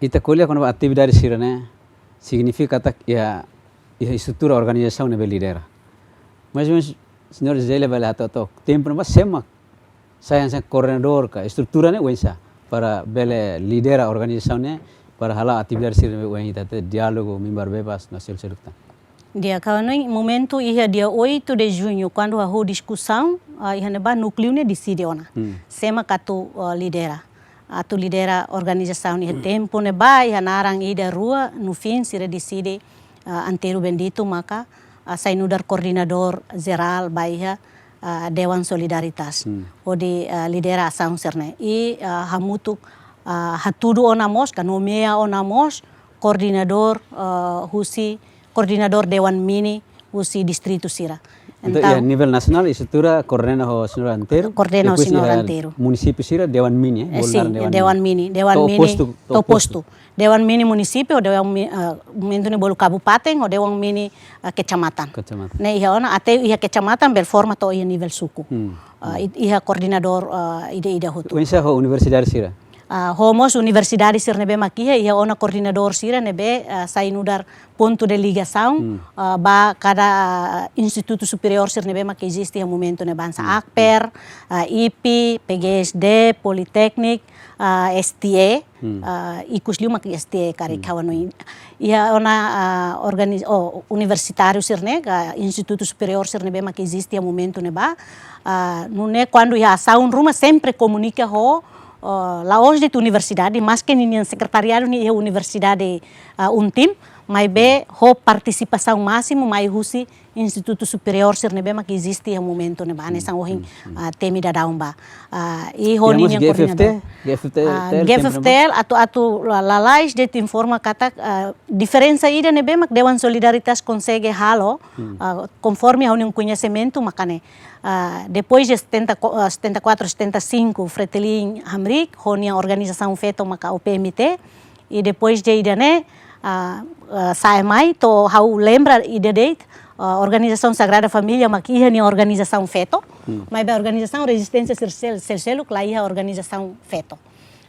Ita ko'alia kona-ba atividade sira-ne'e, signifika katak iha, iha estrutura organizasaun ne'ebé lidera. Mais ou menus, Señór José Elia bele hato'o took, tempu ne'ebá sé mak sai hanesan koordenadór ka estrutura ne'e oinsá para bele lidera organizasaun ne'e, para hala'o atividade sira ne'ebé ohin ita hatete diálogu, mimbar bebas, no seluk-seluk tan. Di'ak, kawan, no momentu iha dia oito de junho, kuandu hahú diskusaun, ah, iha ne'ebá núkleu ne'e deside ona. Hmm. Sé mak atu, ah, lidera. Atu lidera organizasaun iha tempu ne'ebá, iha naran ida rua, no fin sira deside, ah, Antero Bendito maka, ah, sai nu'udar koordenadór jerál ba iha, ah, Dewan Solidaritas. Hmm. Hodi, ah, lidera asaun sira-ne'e. I, ah, hamutuk, ah, hatudu ona mós, ka nomeia ona mós, koordenadór, ah, husi, koordenadór dewan mini husi distritu sira. Entaun, iha nivel nasionál, estrutura koordena ho señór Antero. Koordena ho señór Antero. Munisípiu sira dewan mini, eh? Eh, bolu sin, naran dewan mini. Dewan mini, dewan mini, to'o postu, to'o postu. Dewan mini munisípiu, dewan mi-, ah, momentu ne'e bolu kabupaten, ho dewan mini, ah, kecamatan. Kecamatan. Ne'e iha ona, até iha kecamatan bele forma to'o iha nivel suku. Ah, i-, iha koordenadór, ah, ida-ida hotu. Oinsá ho universidade sira? Ah, ho mós universidade sira ne'ebé mak iha, iha ona koordenadór sira ne'ebé, ah, sai nu'udar pontu de ligasaun, ah, ba kada, ah, institutu superiór sira ne'ebé mak eziste iha momentu ne'ebá hanesan Akper, ah, IPI, PGSD, Politeknik, ah, STE, ah, ikus liu mak STE karik ha'u hanoin. Iha ona, ah, organiz-, oh, universitáriu sira-ne'e, ka institutu superiór sira ne'ebé mak eziste iha momentu ne'ebá, ah, nune'e kuandu iha asaun ruma sempre komunika ho, ah, la'ós de'it universidade, maske ninian sekretariadu ne'e iha universidade, ah, UNTIM, maibé ho partisipasaun másimu mai husi institutu superiór sira ne'ebé mak eziste iha momentu ne'ebá, hanesan ohin, ah, temi daudaun ba. Ah, i ho ninian koordenadór. GFFTL, ah, GFFTL, GFFTL, atu, atu la-, lalais de'it informa katak, ah, diferensa ida ne'ebé mak Dewan Solidaritas konsege halo, ah, konforme ha'u-nia koñesimentu maka ne'e. Ah, depois de setenta, ah, setenta e quatro, setenta e cinco, Fretilin hamriik, ho nia organizasaun feto maka OPMT, i depois de ida-ne'e, ah, ah, sa'e mai, to'o ha'u lembra ida de'it, ah, organizasaun Sagrada Família mak iha nia organizasaun feto, maibé organizasaun rezisténsia sira sel-, sel-, seluk la iha organizasaun feto.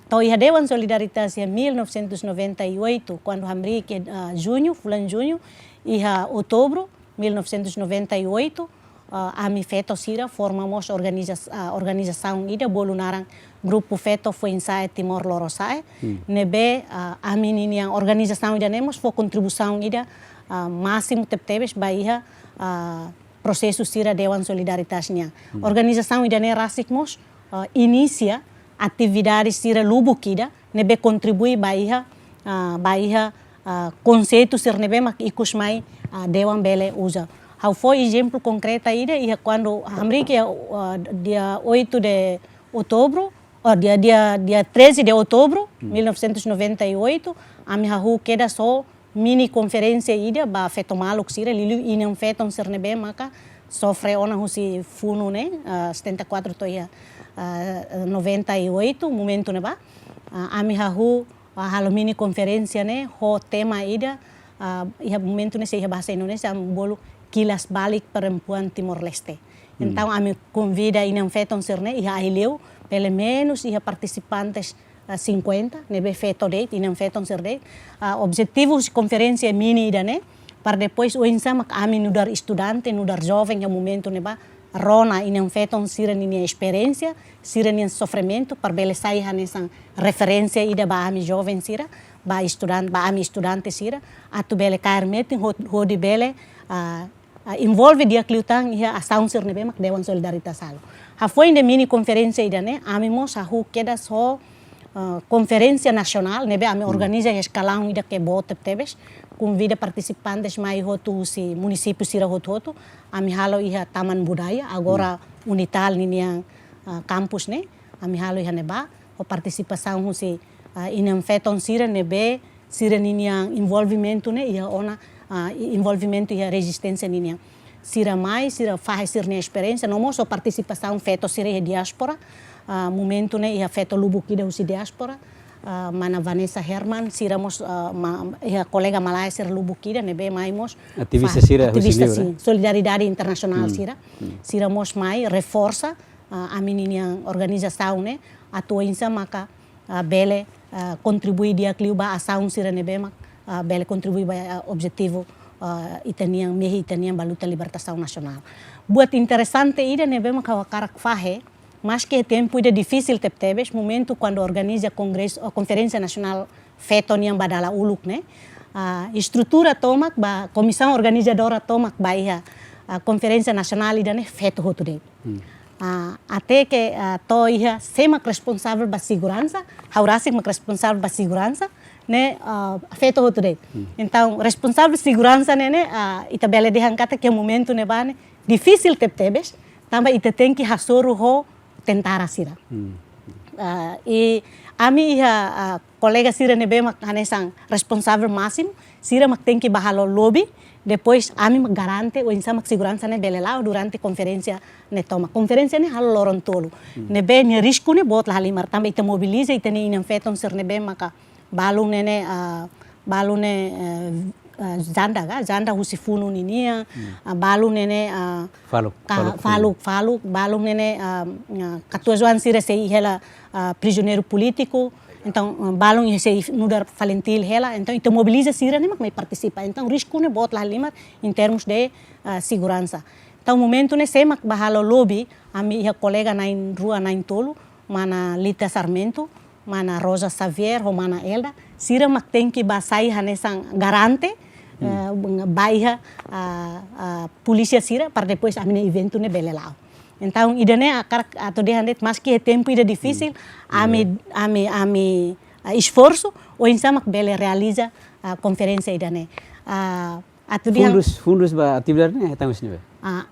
To'o iha Dewan Solidaritas iha mil novecentos noventa e oito, kuandu hamriik, ah, juñu, fulan juñu, iha outubru mil novecentos noventa e oito, ah, ami feto sira forma mós organiza-, ah, organizasaun ida bolu naran Grupu Feto Foin-Sa'e Timor Lorosa'e, ne'ebé, ah, ami ninian organizasaun ida-ne'e mós fó kontribuisaun ida, ah, másimu tebetebes ba iha, ah, prosesu sira Dewan Solidaritas nian. Organizasaun ida-ne'e rasik mós, ah, inisia atividade sira lubuk ida, ne'ebé kontribui ba iha, ah, ba iha, ah, konseitu sira ne'ebé mak ikus mai, ah, dewan bele uza. Ha'u fó ezemplu konkreta ida, iha kuandu hamriik iha, ah, dia oito de outubro, oh, dia, dia, dia treze de outubro, mil novecentos noventa e oito, ami hahú kedas ho mini konferénsia ida ba feto maluk sira, liuliu inan-feton sira ne'ebé maka sofre ona husi funu ne'e, ah, setenta e quatro to'o iha, ah, noventa e oito, momentu ne'ebá. Ah, ami hahú, ah, halo mini konferénsia ne'e, ho tema ida, ah, iha momentu ne'e sei iha bahasa Indonesia, ami bolu Kilas Balik Perempuan Timor Leste. Entaun, ami konvida inan-feton sira-ne'e, iha Aileu, pelumenus iha partisipantes, ah, cinquenta, ne'ebé feto de'it, inan-feton sira de'it. Ah, objetivu husi konferénsia mini ida-ne'e, para depois oinsá mak ami nu'udar estudante, nu'udar joven iha momentu ne'ebá, rona inan-feton sira-ninia esperiénsia, sira-ninia sofrimentu, para bele sai hanesan referénsia ida ba ami joven sira, ba estudan-, ba ami estudante sira, atu bele kaer metin ho-, hodi bele, ah, ah, envolve di'ak liután iha asaun sira ne'ebé mak Dewan Solidaritas halo. Hafoin de mini konferénsia ida-ne'e, ami mós hahú kedas ho, ah, konferénsia nasionál ne'ebé ami organiza iha eskalaun ida ke boot tebetebes, konvida partisipantes mai hotu husi munisípiu sira hotu-hotu, ami halo iha Taman Budaya, agora UNITAL ninian, ah, kampus ne'e, ami halo iha ne'ebá, ho partisipasaun husi, ah, inan-feton sira ne'ebé, sira-ninian envolvimentu ne'e iha ona, ah, i-, envolvimentu iha rezisténsia ninian. Sira mai, sira fahe sira-nia esperiénsia, no mós ho partisipasaun feto sira iha diáspora, ah, momentu ne'e iha feto lubuk ida husi diáspora, ah, mana Vanessa Herman, sira mós, ah, ma-, iha kolega malae sira lubuk ida, ne'ebé mai mós ativista fa-, sira husi ativista liur, eh? Sin, solidariedade internasionál sira. Sira mós mai reforsa, ah, ami-ninia organizasaun ne'e, atu oinsá maka, ah, bele, ah, kontribui di'ak liu ba asaun sira ne'ebé mak, ah, bele kontribui ba, ah, objetivu, ah, ita-nian, mehi ita-nian ba luta libertasaun nasionál. Buat interesante ida ne'ebé mak ha'u hakarak fahe, maske tempu ida difisil tebetebes, momentu kuandu organiza kongresu, ah, konferénsia nasionál feto nian ba dala uluk ne'e, ah, estrutura tomak ba, komisaun organizadora tomak ba iha, ah, konferénsia nasionál ida-ne'e feto hotu de'it. Ah, até ke, ah, to'o iha sé mak responsavel ba seguransa, ha'u rasik mak responsavel ba seguransa, ne'e, ah, feto hotu de'it. Entaun, responsavel seguransa ne'e, ne'e, ah, ita bele dehan katak iha momentu ne'ebá ne'e difisil tebetebes, tanba ita tenke hasoru ho tentara sira. Ah, i ami iha, ah, kolega sira ne'ebé mak hanesan responsavel másimu, sira mak tenke bá halo lobby, Depois, ami mak garante oinsá mak seguransa ne'e bele la'o durante konferénsia ne'e tomak. Konferénsia ne'e halo loron tolu. Hmm. Ne'ebé nia risku ne'e boot la halimar, tanba ita mobiliza ita-nia inan-feton sira ne'ebé maka balun ne'e ne'e, ah, balun ne'e, eh, eh, janda ka, janda husi funu ninian, hmm, ah, balun ne'e ne'e, ah, faluk, ka-, faluk, faluk, faluk, balun ne'e ne'e, ah, ah, katuas-oan sira sei hela, ah, prizioneiru polítiku. Entaun, ah, balun iha sei nu'udar FALINTIL hela. Entaun, ita mobiliza sira ne'e mak mai partisipa. Entaun, risku ne'e boot la halimar em termos de, ah, seguransa. Entaun, momentu ne'e sé mak bá halo lobby, ami iha kolega na'in-rua, na'in-tolu, mana Lita Sarmento, mana Rosa Xavier, ho mana Elda, sira mak tenke bá sai hanesan garante, hmm, eh, bá iha, ah, ah, polísia sira, para depois ami-nia eventu ne'e bele la'o. Entaun, ida-ne'e hakarak atu dehan de'it, maski iha tempu ida difisil, hmm, ami, iya, ami, ami, ah, esforsu, oinsá mak bele realiza, ah, konferénsia ida-ne'e. Ah, atu dehan fundus, fundus ba atividade ne'e hetan husi ne'ebé? Ah,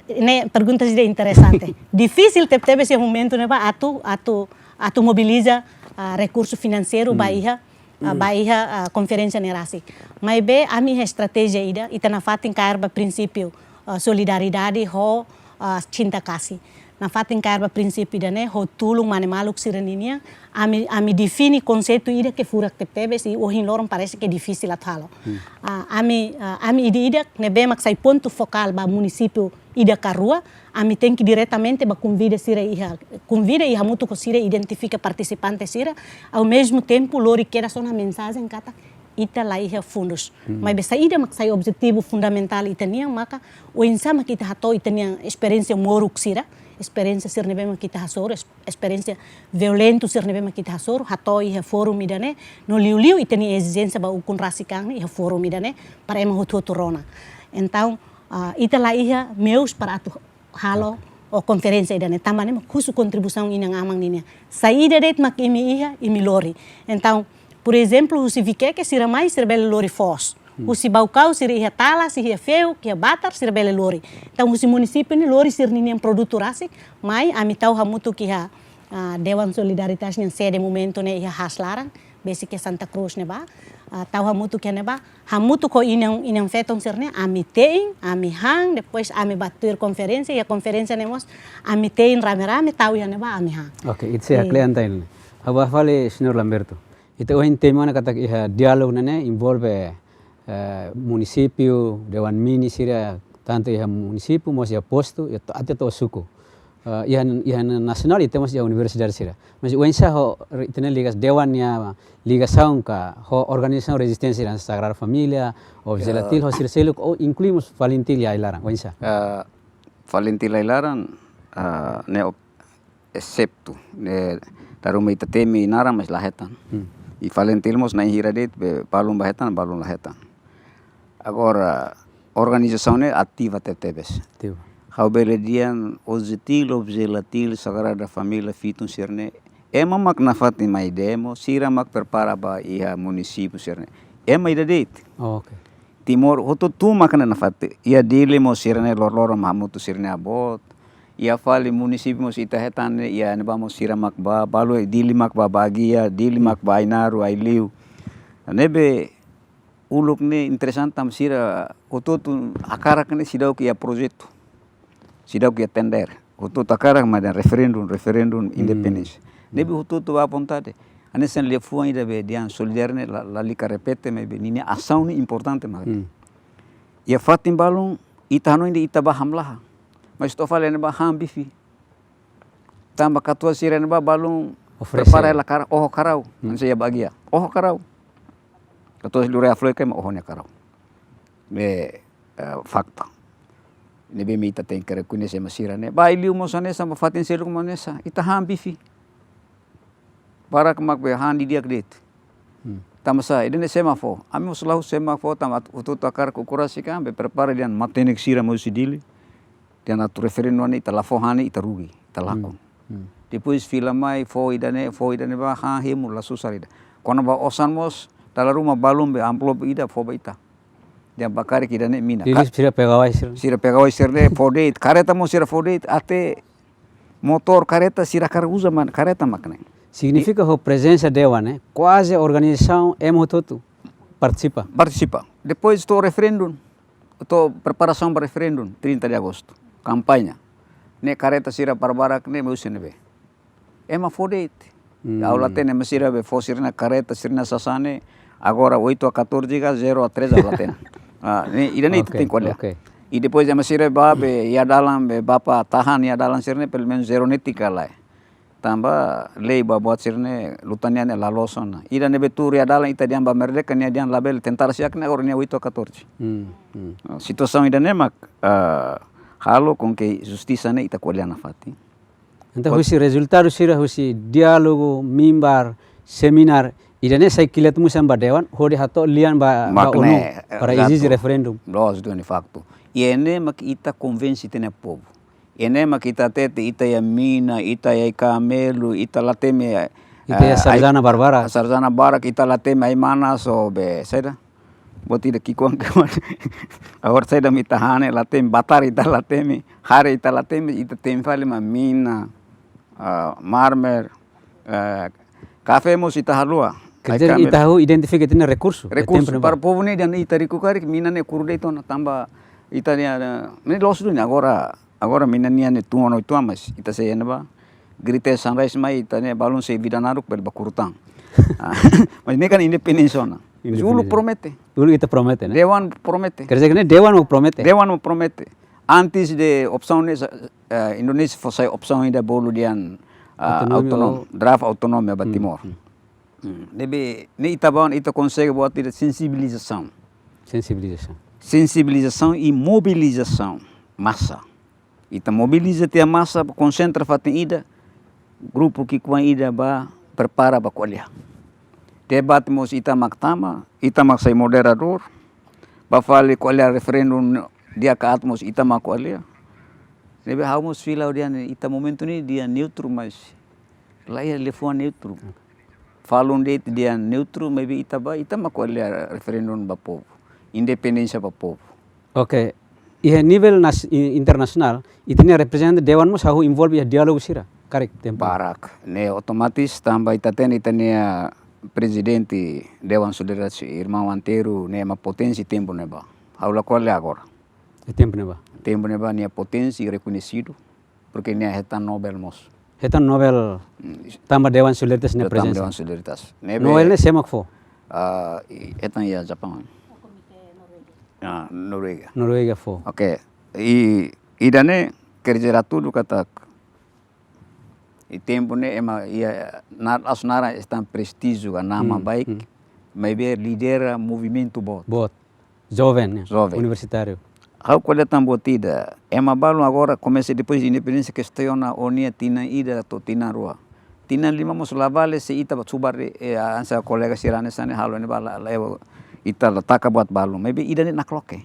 ne'e pergunta ida interesante. Difisil tebetebes iha momentu ne'ebá atu, atu, atu mobiliza, ah, rekursu finanseiru ba, hmm, iha, ah, hmm, ba iha, ah, konferénsia ne'e rasik. Maibé ami iha estratéjia ida, ita nafatin kaer ba prinsípiu, ah, solidariedade ho, ah, cinta kasih. Nafatin kaer ba prinsípiu ida-ne'e, ho tulun mane-maluk sira ninian, ami, ami define konseitu ida ke furak tebetebes, i ohin loron parese ke difisil atu halo. Hmm. Ah, ami, ah, ami ida-idak ne'ebé mak sai pontu fokál ba munisípiu ida ka rua, ami tenke diretamente bá konvida sira iha, konvida i hamutuk ho sira identifika partisipante sira, ao mesmo tempo lori kedas ona mensajen katak ita la iha fundus. Hmm. Maibé saida mak sai objetivu fundamentál ita-nian maka, oinsá mak ita hato'o ita-nia esperiénsia moruk sira, esperiénsia sira ne'ebé mak ita hasoru, es-, esperiénsia violentu sira ne'ebé mak ita hasoru, hato'o iha fórum ida-ne'e, no liuliu ita-nia ezijénsia ba ukun rasik an ne'e iha fórum ida-ne'e, para ema hotu-hotu rona. Entaun, ah, ita la iha meius para atu halo, oke, o konferénsia ida-ne'e, tanba ne'e mak husu kontribuisaun inan-aman ninian. Saida de'it mak imi iha, imi lori. Entaun, por ezemplu, husi Viqueque sira mai, sira bele lori foos. Hmm. Husi Baucau sira iha tala, sira iha feuk, iha batar, sira bele lori. Entaun, husi munisípiu ne'e lori sira-ninian produtu rasik, mai ami tau hamutuk iha, ah, Dewan Solidaritas nian sede momentu ne'e iha Haas laran, besik iha Santa Cruz ne'ebá, ah, tau hamutuk iha ne'ebá, hamutuk ho inan, inan-feton sira-ne'e, ami te'in, ami han, depois ami bá tuir konferénsia, iha konferénsia ne'e mós, ami te'in rame-rame, tau iha ne'ebá, ami han. Oke, ita sei, eh, haklean tan ne'e. Ha'u bá fali, Señór Lamberto. Ita ohin temi ona katak iha diálogu ne'e ne'e envolve, eh, munisípiu, dewan mini sira, tantu iha munisípiu, mós iha postu, iha to-, até to'o suku. Eh, iha, iha nasionál, ita mós iha universidade sira. Mas oinsá ho re-, ita-nia ligas-, dewan nia ligasaun ka ho organizasaun rezisténsia sira, Sagrada Família, ou, ya, Zelattil, ho sira seluk, ou inklui mós FALINTIL iha ai-laran, oinsá? Eh, FALINTIL iha ai-laran, eh, ne'e op-, exetu, ne'e dala ruma ita temi naran mas la hetan. Hmm. I FALINTIL mós na'in hira de'it, be balun bá hetan, balun la hetan. Agora, organizasaun ne'e ativa tebetebes. Ativa. Ha'u bele dehan OJETIL, OBZELATIL, Sagrada Família, Fitun sira-ne'e, ema mak nafatin mai demo, sira mak prepara ba iha munisípiu sira-ne'e. Ema ida de'it. Oh, oke. Timor hotu-hotu mak ne'e nafatin. Iha Dili mós sira-ne'e loroloron hamutuk sira-nia boot. Iha fali munisípiu mós ita hetan ne'e, iha ne'ebá mós sira mak bá, balu Dili mak bá Baguia, Dili mak bá Ainaro, Aileu. Ne'ebé uluk ne'e interesante tanba sira hotu-hotu hakarak ne'e seidauk iha projetu. Seidauk iha tender. Hotu-hotu hakarak mak dehan referendum, referendum, hmm, independénsia. Hmm. Ne'ebé hotu-hotu bá vontade. Hanesan liafuan ida be dehan solidariedade ne'e la, lalika repete maibé ninia asaun ne'e importante mak. Hmm. Iha fatin balun, ita hanoin dehan ita bá hamlaha. Mas to'o fali ne'ebá han bife. Tanba katuas sira ne'ebá balun oferese, prepara hela kara-, oho karau. Hmm. Hanesan iha Baguia. Oho karau. Katuas liurai afloik ema oho nia karau. Be, eh, fakta. Ne'ebé mak ita tenke rekoñese ema sira-ne'e. Bá liu mós hanesan, bá fatin seluk mós hanesan. Ita han bife. Barak mak be han didi'ak de'it. Hmm. Tanba sá, ida-ne'e sé mak fó. Ami mós la husu sé mak fó, tanba hotu-hotu hakarak ukun rasik an, be prepara dehan matenek sira mai husi Dili. Dehan atu referendum ne'e ita la fó han ne'e ita rugi, ita lakon. Hmm. Hmm. Depois fila mai, fó ida-ne'e, fó ida-ne'ebá, han hemu la susar ida. Kona-ba osan mós, dala ruma balun be amplop ida fó ba ita. Dehan bá karik ida-ne'e mina. Dili ka-, sira pegawai sira. Sira pegawai sira-ne'e fó de'it, kareta mós sira fó de'it, até motór kareta sira hakarak uza mak kareta mak ne'e. Signifika ho prezensa dewan ne'e, kuaze organizasaun ema hotu-hotu partisipa. Partisipa. Depois to'o referendum. to'o preparasaun ba referendu, trinta de agostu, kampaña. Ne'e kareta sira barbarak ne'e mai husi ne'ebé? Ema fó de'it. Hmm. Ha'u la hatene ema sira be fó sira-nia kareta, sira-nia sasán ne'e, agora oito a catorze ka zero a três ha'u la hatene. Ah, ne'e, ida-ne'e ita tenke ko'alia. Ok, ok. I depois ema sira bá be iha dalan be bapa tahan iha dalan sira-ne'e, pelumenus zero netik ka lae. Tanba lei ba buat sira-ne'e luta nian ne'e la loos ona. Ida ne'ebé tuur iha dalan ita dehan ba merdeka, nia dehan labele, tentara siak ne'e agora nia oito a catorze. Hmm, hmm. Ah, situasaun ida-ne'e mak, ah, halo com que justisa ne'e ita ko'alia nafatin. Entaun, husi rezultadu sira husi diálogu, mimbar, seminár, ida-ne'e sai kilat musan ba dewan, hodi hato'o lian ba, ba mak ONU, ne'e, para ezije, exato, referendu. Loos duni faktu. I ne'e mak ita konvense ita-nia povu. I ne'e mak ita hatete, ita iha mina, ita iha kamelu, ita la temi, ita iha, eh, sarjana ai-, barbarak. Sarjana barak, ita la temi ai-manas, o be, saida? Buat ida ki'ikoan ka mana. Agora saida mak ita han ne'e, la temi, batar ita la temi, hare ita la temi, ita temi fali mak mina, ah, mármore, eh, kafé mós ita haluha. Quer dizer, ai-kamelu, ita hahú identifika ita-nia rekursu, iha tempu ne'ebá. Rekursu para povu ne'e dehan ita riku karik, mina ne'e kuru de'it ona tanba ita-nia, ne'e loos duni agora, agora mina nian ne'e tun ona oituan, mas ita sei iha ne'ebá. Greater Sunrise mai, ita-nia balun sei vida naruk bele ba kuru tan. Ah, mas ne'e kan independénsia ona. Mas uluk, independénsia, promete. Uluk ita promete, ne'e? Dewan promete. Quer dizer que ne'e dewan mak promete? Dewan mak promete. Antes de opsaun ne'e sa-, eh, Indonézia fó sai opsaun ida bolu dehan, ah, autonomia, autonom-, o draft autonomia ba, hmm, Timor. Hmm. Hmm. Ne'ebé, ne'e ita bá ona, ita konsege buat ida sensibilizasaun. Sensibilizasaun. Sensibilizasaun i mobilizasaun masa. Ita mobiliza tiha masa, konsentra fatin ida, grupu ki'ikoan ida bá prepara ba ko'alia. Debate mós ita mak tama, ita mak sai moderadór, ba fali ko'alia referendu di'ak ka aat mós ita mak ko'alia. Ne'ebé ha'u mós fila hodi dehan ita momentu ne'e dehan neutru, mas la iha liafuan neutru. Falun de'it dehan neutru, maibé ita bá, ita mak ko'alia referendu ba povu. Independénsia ba povu. Ok. Iha nivel nas-, i-, internasionál, ita-nia reprezentante dewan mós hahú envolve iha diálogu sira, karik tempu? Barak. Ne'e otomatis tanba ita hatene ita-nia prezidente Dewan Solidariedade, irmaun Antero, ne'e ema poténsia tempu ne'ebá. Ha'u la ko'alia agora. Iha tempu ne'ebá? Tempu ne'ebá nia poténsia rekoñesidu. Porque nia hetan Nobel mós. Hetan Nobel, hmm, tanba Dewan Solidaritas nia, tanba prezensa. Dewan Solidaritas. Ne'ebé Nobel ne'e sé mak fó? Ah, i-, hetan iha Japaun. Ah, Noruega. Noruega fó. Ok. I, ida-ne'e, quer dizer, hatudu katak, iha tempu ne'e ema iha na-, asu naran hetan prestíjiu ka nama, hmm, baik, hmm, maibé lidera movimentu boot. Boot. Joven, ya. Joven. Universitáriu. Ha'u ko'alia tan buat ida. Ema balun agora komesa depois de independénsia kestiona ó-nia tinan ida to'o tinan rua. Tinan lima mós la vale se ita ba subar, eh, hanesan kolega sira hanesan ne'e halo ne'ebá la, la, ita la taka buat balun. Maibé ida-ne'e nakloke.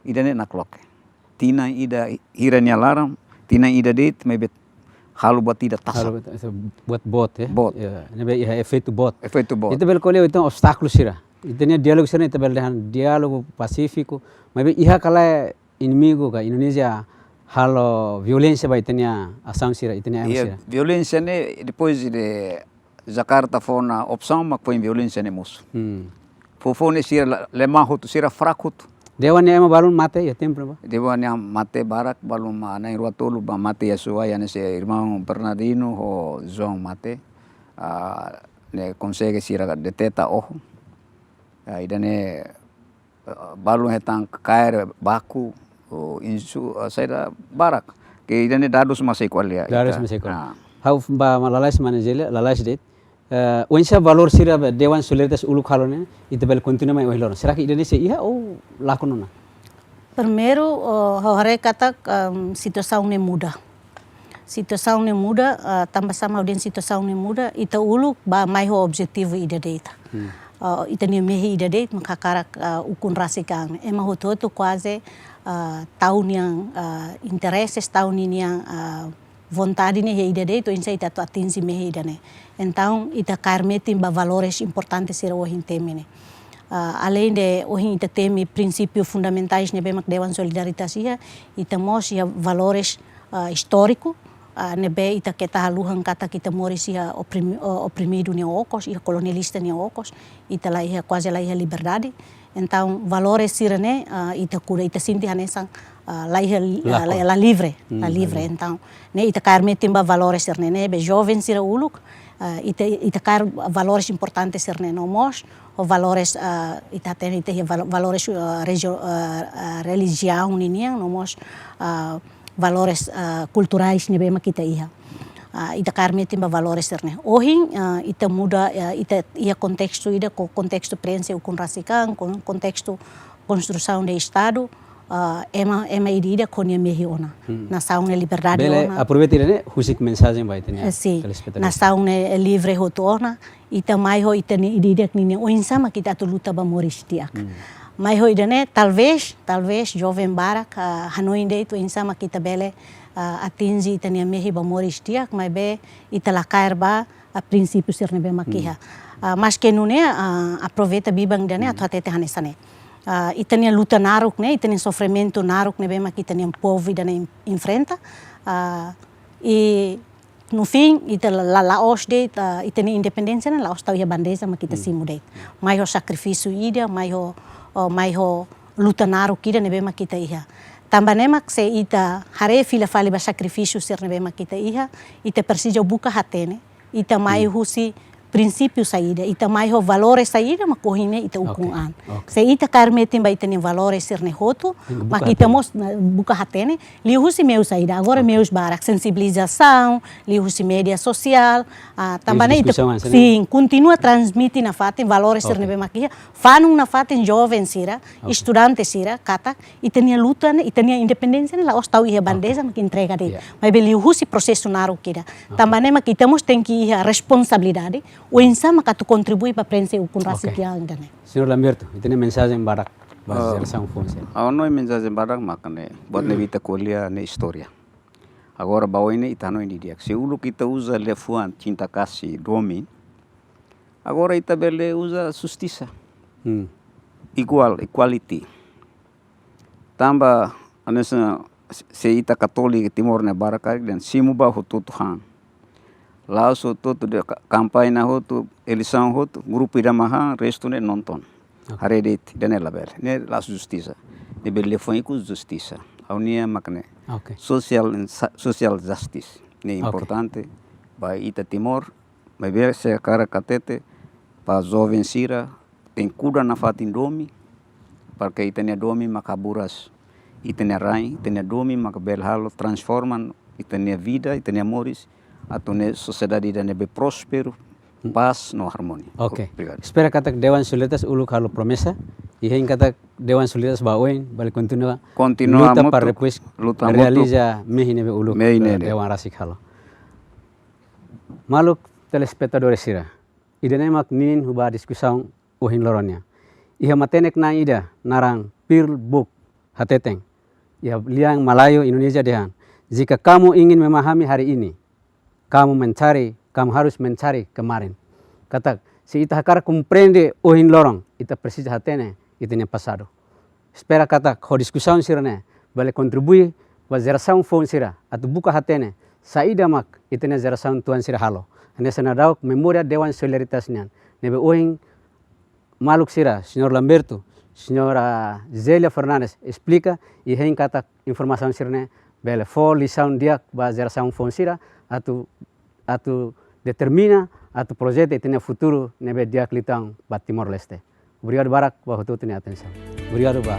Ida-ne'e nakloke. Tinan ida hira nia laran, tinan ida de'it, maibé halo buat ida tasak. Halo buat, buat boot, ya. Boot. Ya, ne'ebé iha efeitu boot. Efeitu boot. Ita bele ko'alia entaun obstákulu sira. Ita-nia diálogu sira, ita bele dehan diálogu pasífiku, maibé iha ka lae inimigu ka Indonézia halo violénsia ba ita-nia asaun sira, ita-nia ema sira? Iya, violénsia ne'e depois de Jakarta fó ona opsaun mak foin violénsia ne'e mosu. Hmm. Foufoun ne'e sira la-, lemah hotu, sira fraku hotu. Dewan nia ema balun mate iha tempu ne'ebá? Dewan nia mate barak, balun mak na'in rua tolu ba mate iha Suai, hanesan irmaun Bernardino ho João mate. Ah, ne'e konsege sira deteta oho. Ah, ida-ne'e, eh, balun hetan kaer, baku, o insu, eh, saida barak. Ke ida-ne'e dadus mak sei ko'alia. Dadus ita mak sei ko'alia. Ah. Ha'u ba lalais mana Zelia, lalais de'it. Eh, oinsá valór sira be Dewan Solidaritas uluk halo ne'e, ita bele kontinua mai ohin loron. Será que ida-ne'e sei iha ou lakon ona? Primeiru, eh, ha'u haree katak, em, situasaun ne'e muda. Situasaun ne'e muda, eh, tanba sá mak ha'u dehan situasaun ne'e muda, ita uluk ba mai ho objetivu ida de'it. Hmm. Eh, ita-nia mehi ida de'it, mak hakarak, eh, ukun rasik an. Ema hotu-hotu kuaze, eh, tau ninia, eh, intereses, tau ninia, eh, vontade ne'e iha ida de'it, oinsá ita atu atinje mehi ida-ne'e. Entaun, ita kaer metin ba valores importante sira ohin temi ne'e. Ah, além de ohin ita temi prinsípiu fundamentais ne'ebé mak Dewan Solidaritas iha, ita mós iha valores, ah, istóriku, ah, ne'ebé ita keta haluha katak ita moris iha oprimi-, o-, oprimidu nia okos, iha kolonialista nia okos, ita la iha, kuaze la iha liberdade. Entaun, valores sira-ne'e, ah, ita kuda, ita sente hanesan, ah, la iha, ah, la, Lakon. la livre, Hmm, la livre. la livre. Entaun, ne'e ita kaer metin ba valores sira-ne'e, ne'ebé joven sira uluk, ah, ita, ita kaer valores importante sira-ne'e no mós, ho valores, ah, ita hatene, ita iha valo-, valores, ah, regio-, ah, ah, relijiaun ninian, no mós, ah, valores, ah, kulturais ne'ebé mak ita iha. Ah, ita kaer metin ba valores sira-ne'e. Ohin, ah, ita muda, ah, ita iha kontestu ida, ko-, kontestu prense ukun rasik an, kon-, kontestu konstrusaun de Estadu, ah, ema, ema ida-idak ho nia mehi ona. Hmm. Nasaun ne'e liberdade Bele ona. aproveita ida-ne'e, husik mensajen ba ita-nia Eh, sí. telespetadór. Nasaun ne'e livre hotu ona, ita mai ho ita-nia ida-idak ninia oinsá mak ita atu luta ba moris di'ak. Hmm. Mai ho ida-ne'e, talvés, talvés joven barak, ah, hanoin de'it oinsá mak ita bele, ah, atinje ita-nia mehi ba moris di'ak, maibé ita la kaer ba, ah, prinsípiu sira ne'ebé mak Hmm. iha. Ah, maske nune'e, ah, aproveita biban ida-ne'e Hmm. atu hatete hanesan ne'e. Ah, ita-nia luta naruk ne'e, ita-nia sofrimentu naruk ne'ebé mak ita-nia povu ida-ne'e en-, enfrenta. Ah, i no fim, ita la, la, la'ós de'it, ah, ita-nia independénsia ne'e la'ós tau iha bandeja mak ita Hmm. simu de'it. Mai ho sakrifísiu ida, mai ho, oh, mai ho luta naruk ida ne'ebé mak ita iha. Tanba ne'e mak se ita haree fila fali ba sakrifísiu sira ne'ebé mak ita iha, ita presiza buka hatene, ita mai Hmm. husi prinsípiu saida, ita mai ho valores saida mak ohin ne'e ita ukun Oke, an. oke. Se ita kaer metin ba ita-nia valores sira-ne'e hotu, Buka mak ita hatene. mós, ah, buka hatene, liuhusi meius saida, agora Oke. meius barak, sensibilizasaun, liuhusi média sosiál, ah, tanba Liuhusi ne'e ita, diskusaun hanesan ne'e. sin, kontinua transmite nafatin valores sira Oke. ne'ebé mak iha, fanun nafatin joven sira, Oke. estudante sira, katak, ita-nia luta ne'e, ita-nia independénsia ne'e la'ós tau iha Oke. bandeja mak entrega de'it. Ya. Maibé liuhusi prosesu naruk ida. Oke. Tanba ne'e mak ita mós tenke iha responsabilidade, oinsá mak atu kontribui ba prense ukun rasik Oke. an ida-ne'e. Señór Lamberto, ita-nia mensajen badak ba Ah, jerasaun foun sira. ha'u hanoin mensajen badak mak ne'e, buat ne'ebé ita ko'alia ne'e istória. Agora ba oin ne'e ita hanoin didi'ak. Se uluk ita uza liafuan cinta kasih, domin, agora ita bele uza justisa. Hmm. Igual, equality. Tanba, hanesan, se, se ita katoli Timor ne'e barak karik dehan simu ba hotu-hotu han. La'ós hotu-hotu dehan ka-, kampaña hotu, eleisaun hotu, grupu ida mak han, restu ne'e nonton. Oke. Haree de'it, ida-ne'e labele. Ne'e la'ós justisa. Ne'ebé liafuan ikus justisa. Ha'u-nia mak ne'e. Oke. Social and sa-, social justice. Ne'e Oke. importante ba ita Timor, maibé se hakarak hatete ba joven sira, tenke kuda nafatin domin, para que ita-nia domin mak haburas ita-nia rain, ita-nia domin mak bele halo transforma ita-nia vida, ita-nia moris, atu nune'e sosiedade ida ne'ebé prósperu, Hmm. pás no armonia. Oke. Obrigadu. Espera katak Dewan Solidaritas uluk halo promesa, i hein katak Dewan Solidaritas ba oin, bele kontinua Kontinua luta mútuo, para depois luta mútuo. realiza mehi ne'ebé uluk, Mehi eh, ne'e. Dewan rasik halo. Maluk telespetadór sira, ida-ne'e mak ninin husi diskusaun ohin loron nian. Iha matenek-na'in ida naran Pearl Book hateten. Iha lian Malayu Indonesia dehan, "Jika kamu ingin memahami hari ini, kamu mencari, kamu harus mencari kemarin." Katak, se ita hakarak komprende ohin loron, ita presiza hatene ita-nia pasadu. Espera katak ho diskusaun sira-ne'e bele kontribui ba jerasaun foun sira atu buka hatene saida mak ita-nia jerasaun tuan sira halo. Hanesan daudaun memória Dewan Solidaritas nian. Ne'ebé ohin maluk sira, Señór Lamberto, Señora Zélia Fernandes esplika, i hein katak informasaun sira-ne'e bele fó lisaun di'ak ba jerasaun foun sira atu, atu determina, atu projeta ita-nia futuru ne'ebé di'ak liután ba Timor-Leste. Obrigadu barak ba hotu-hotu nia atensaun. Obrigadu ba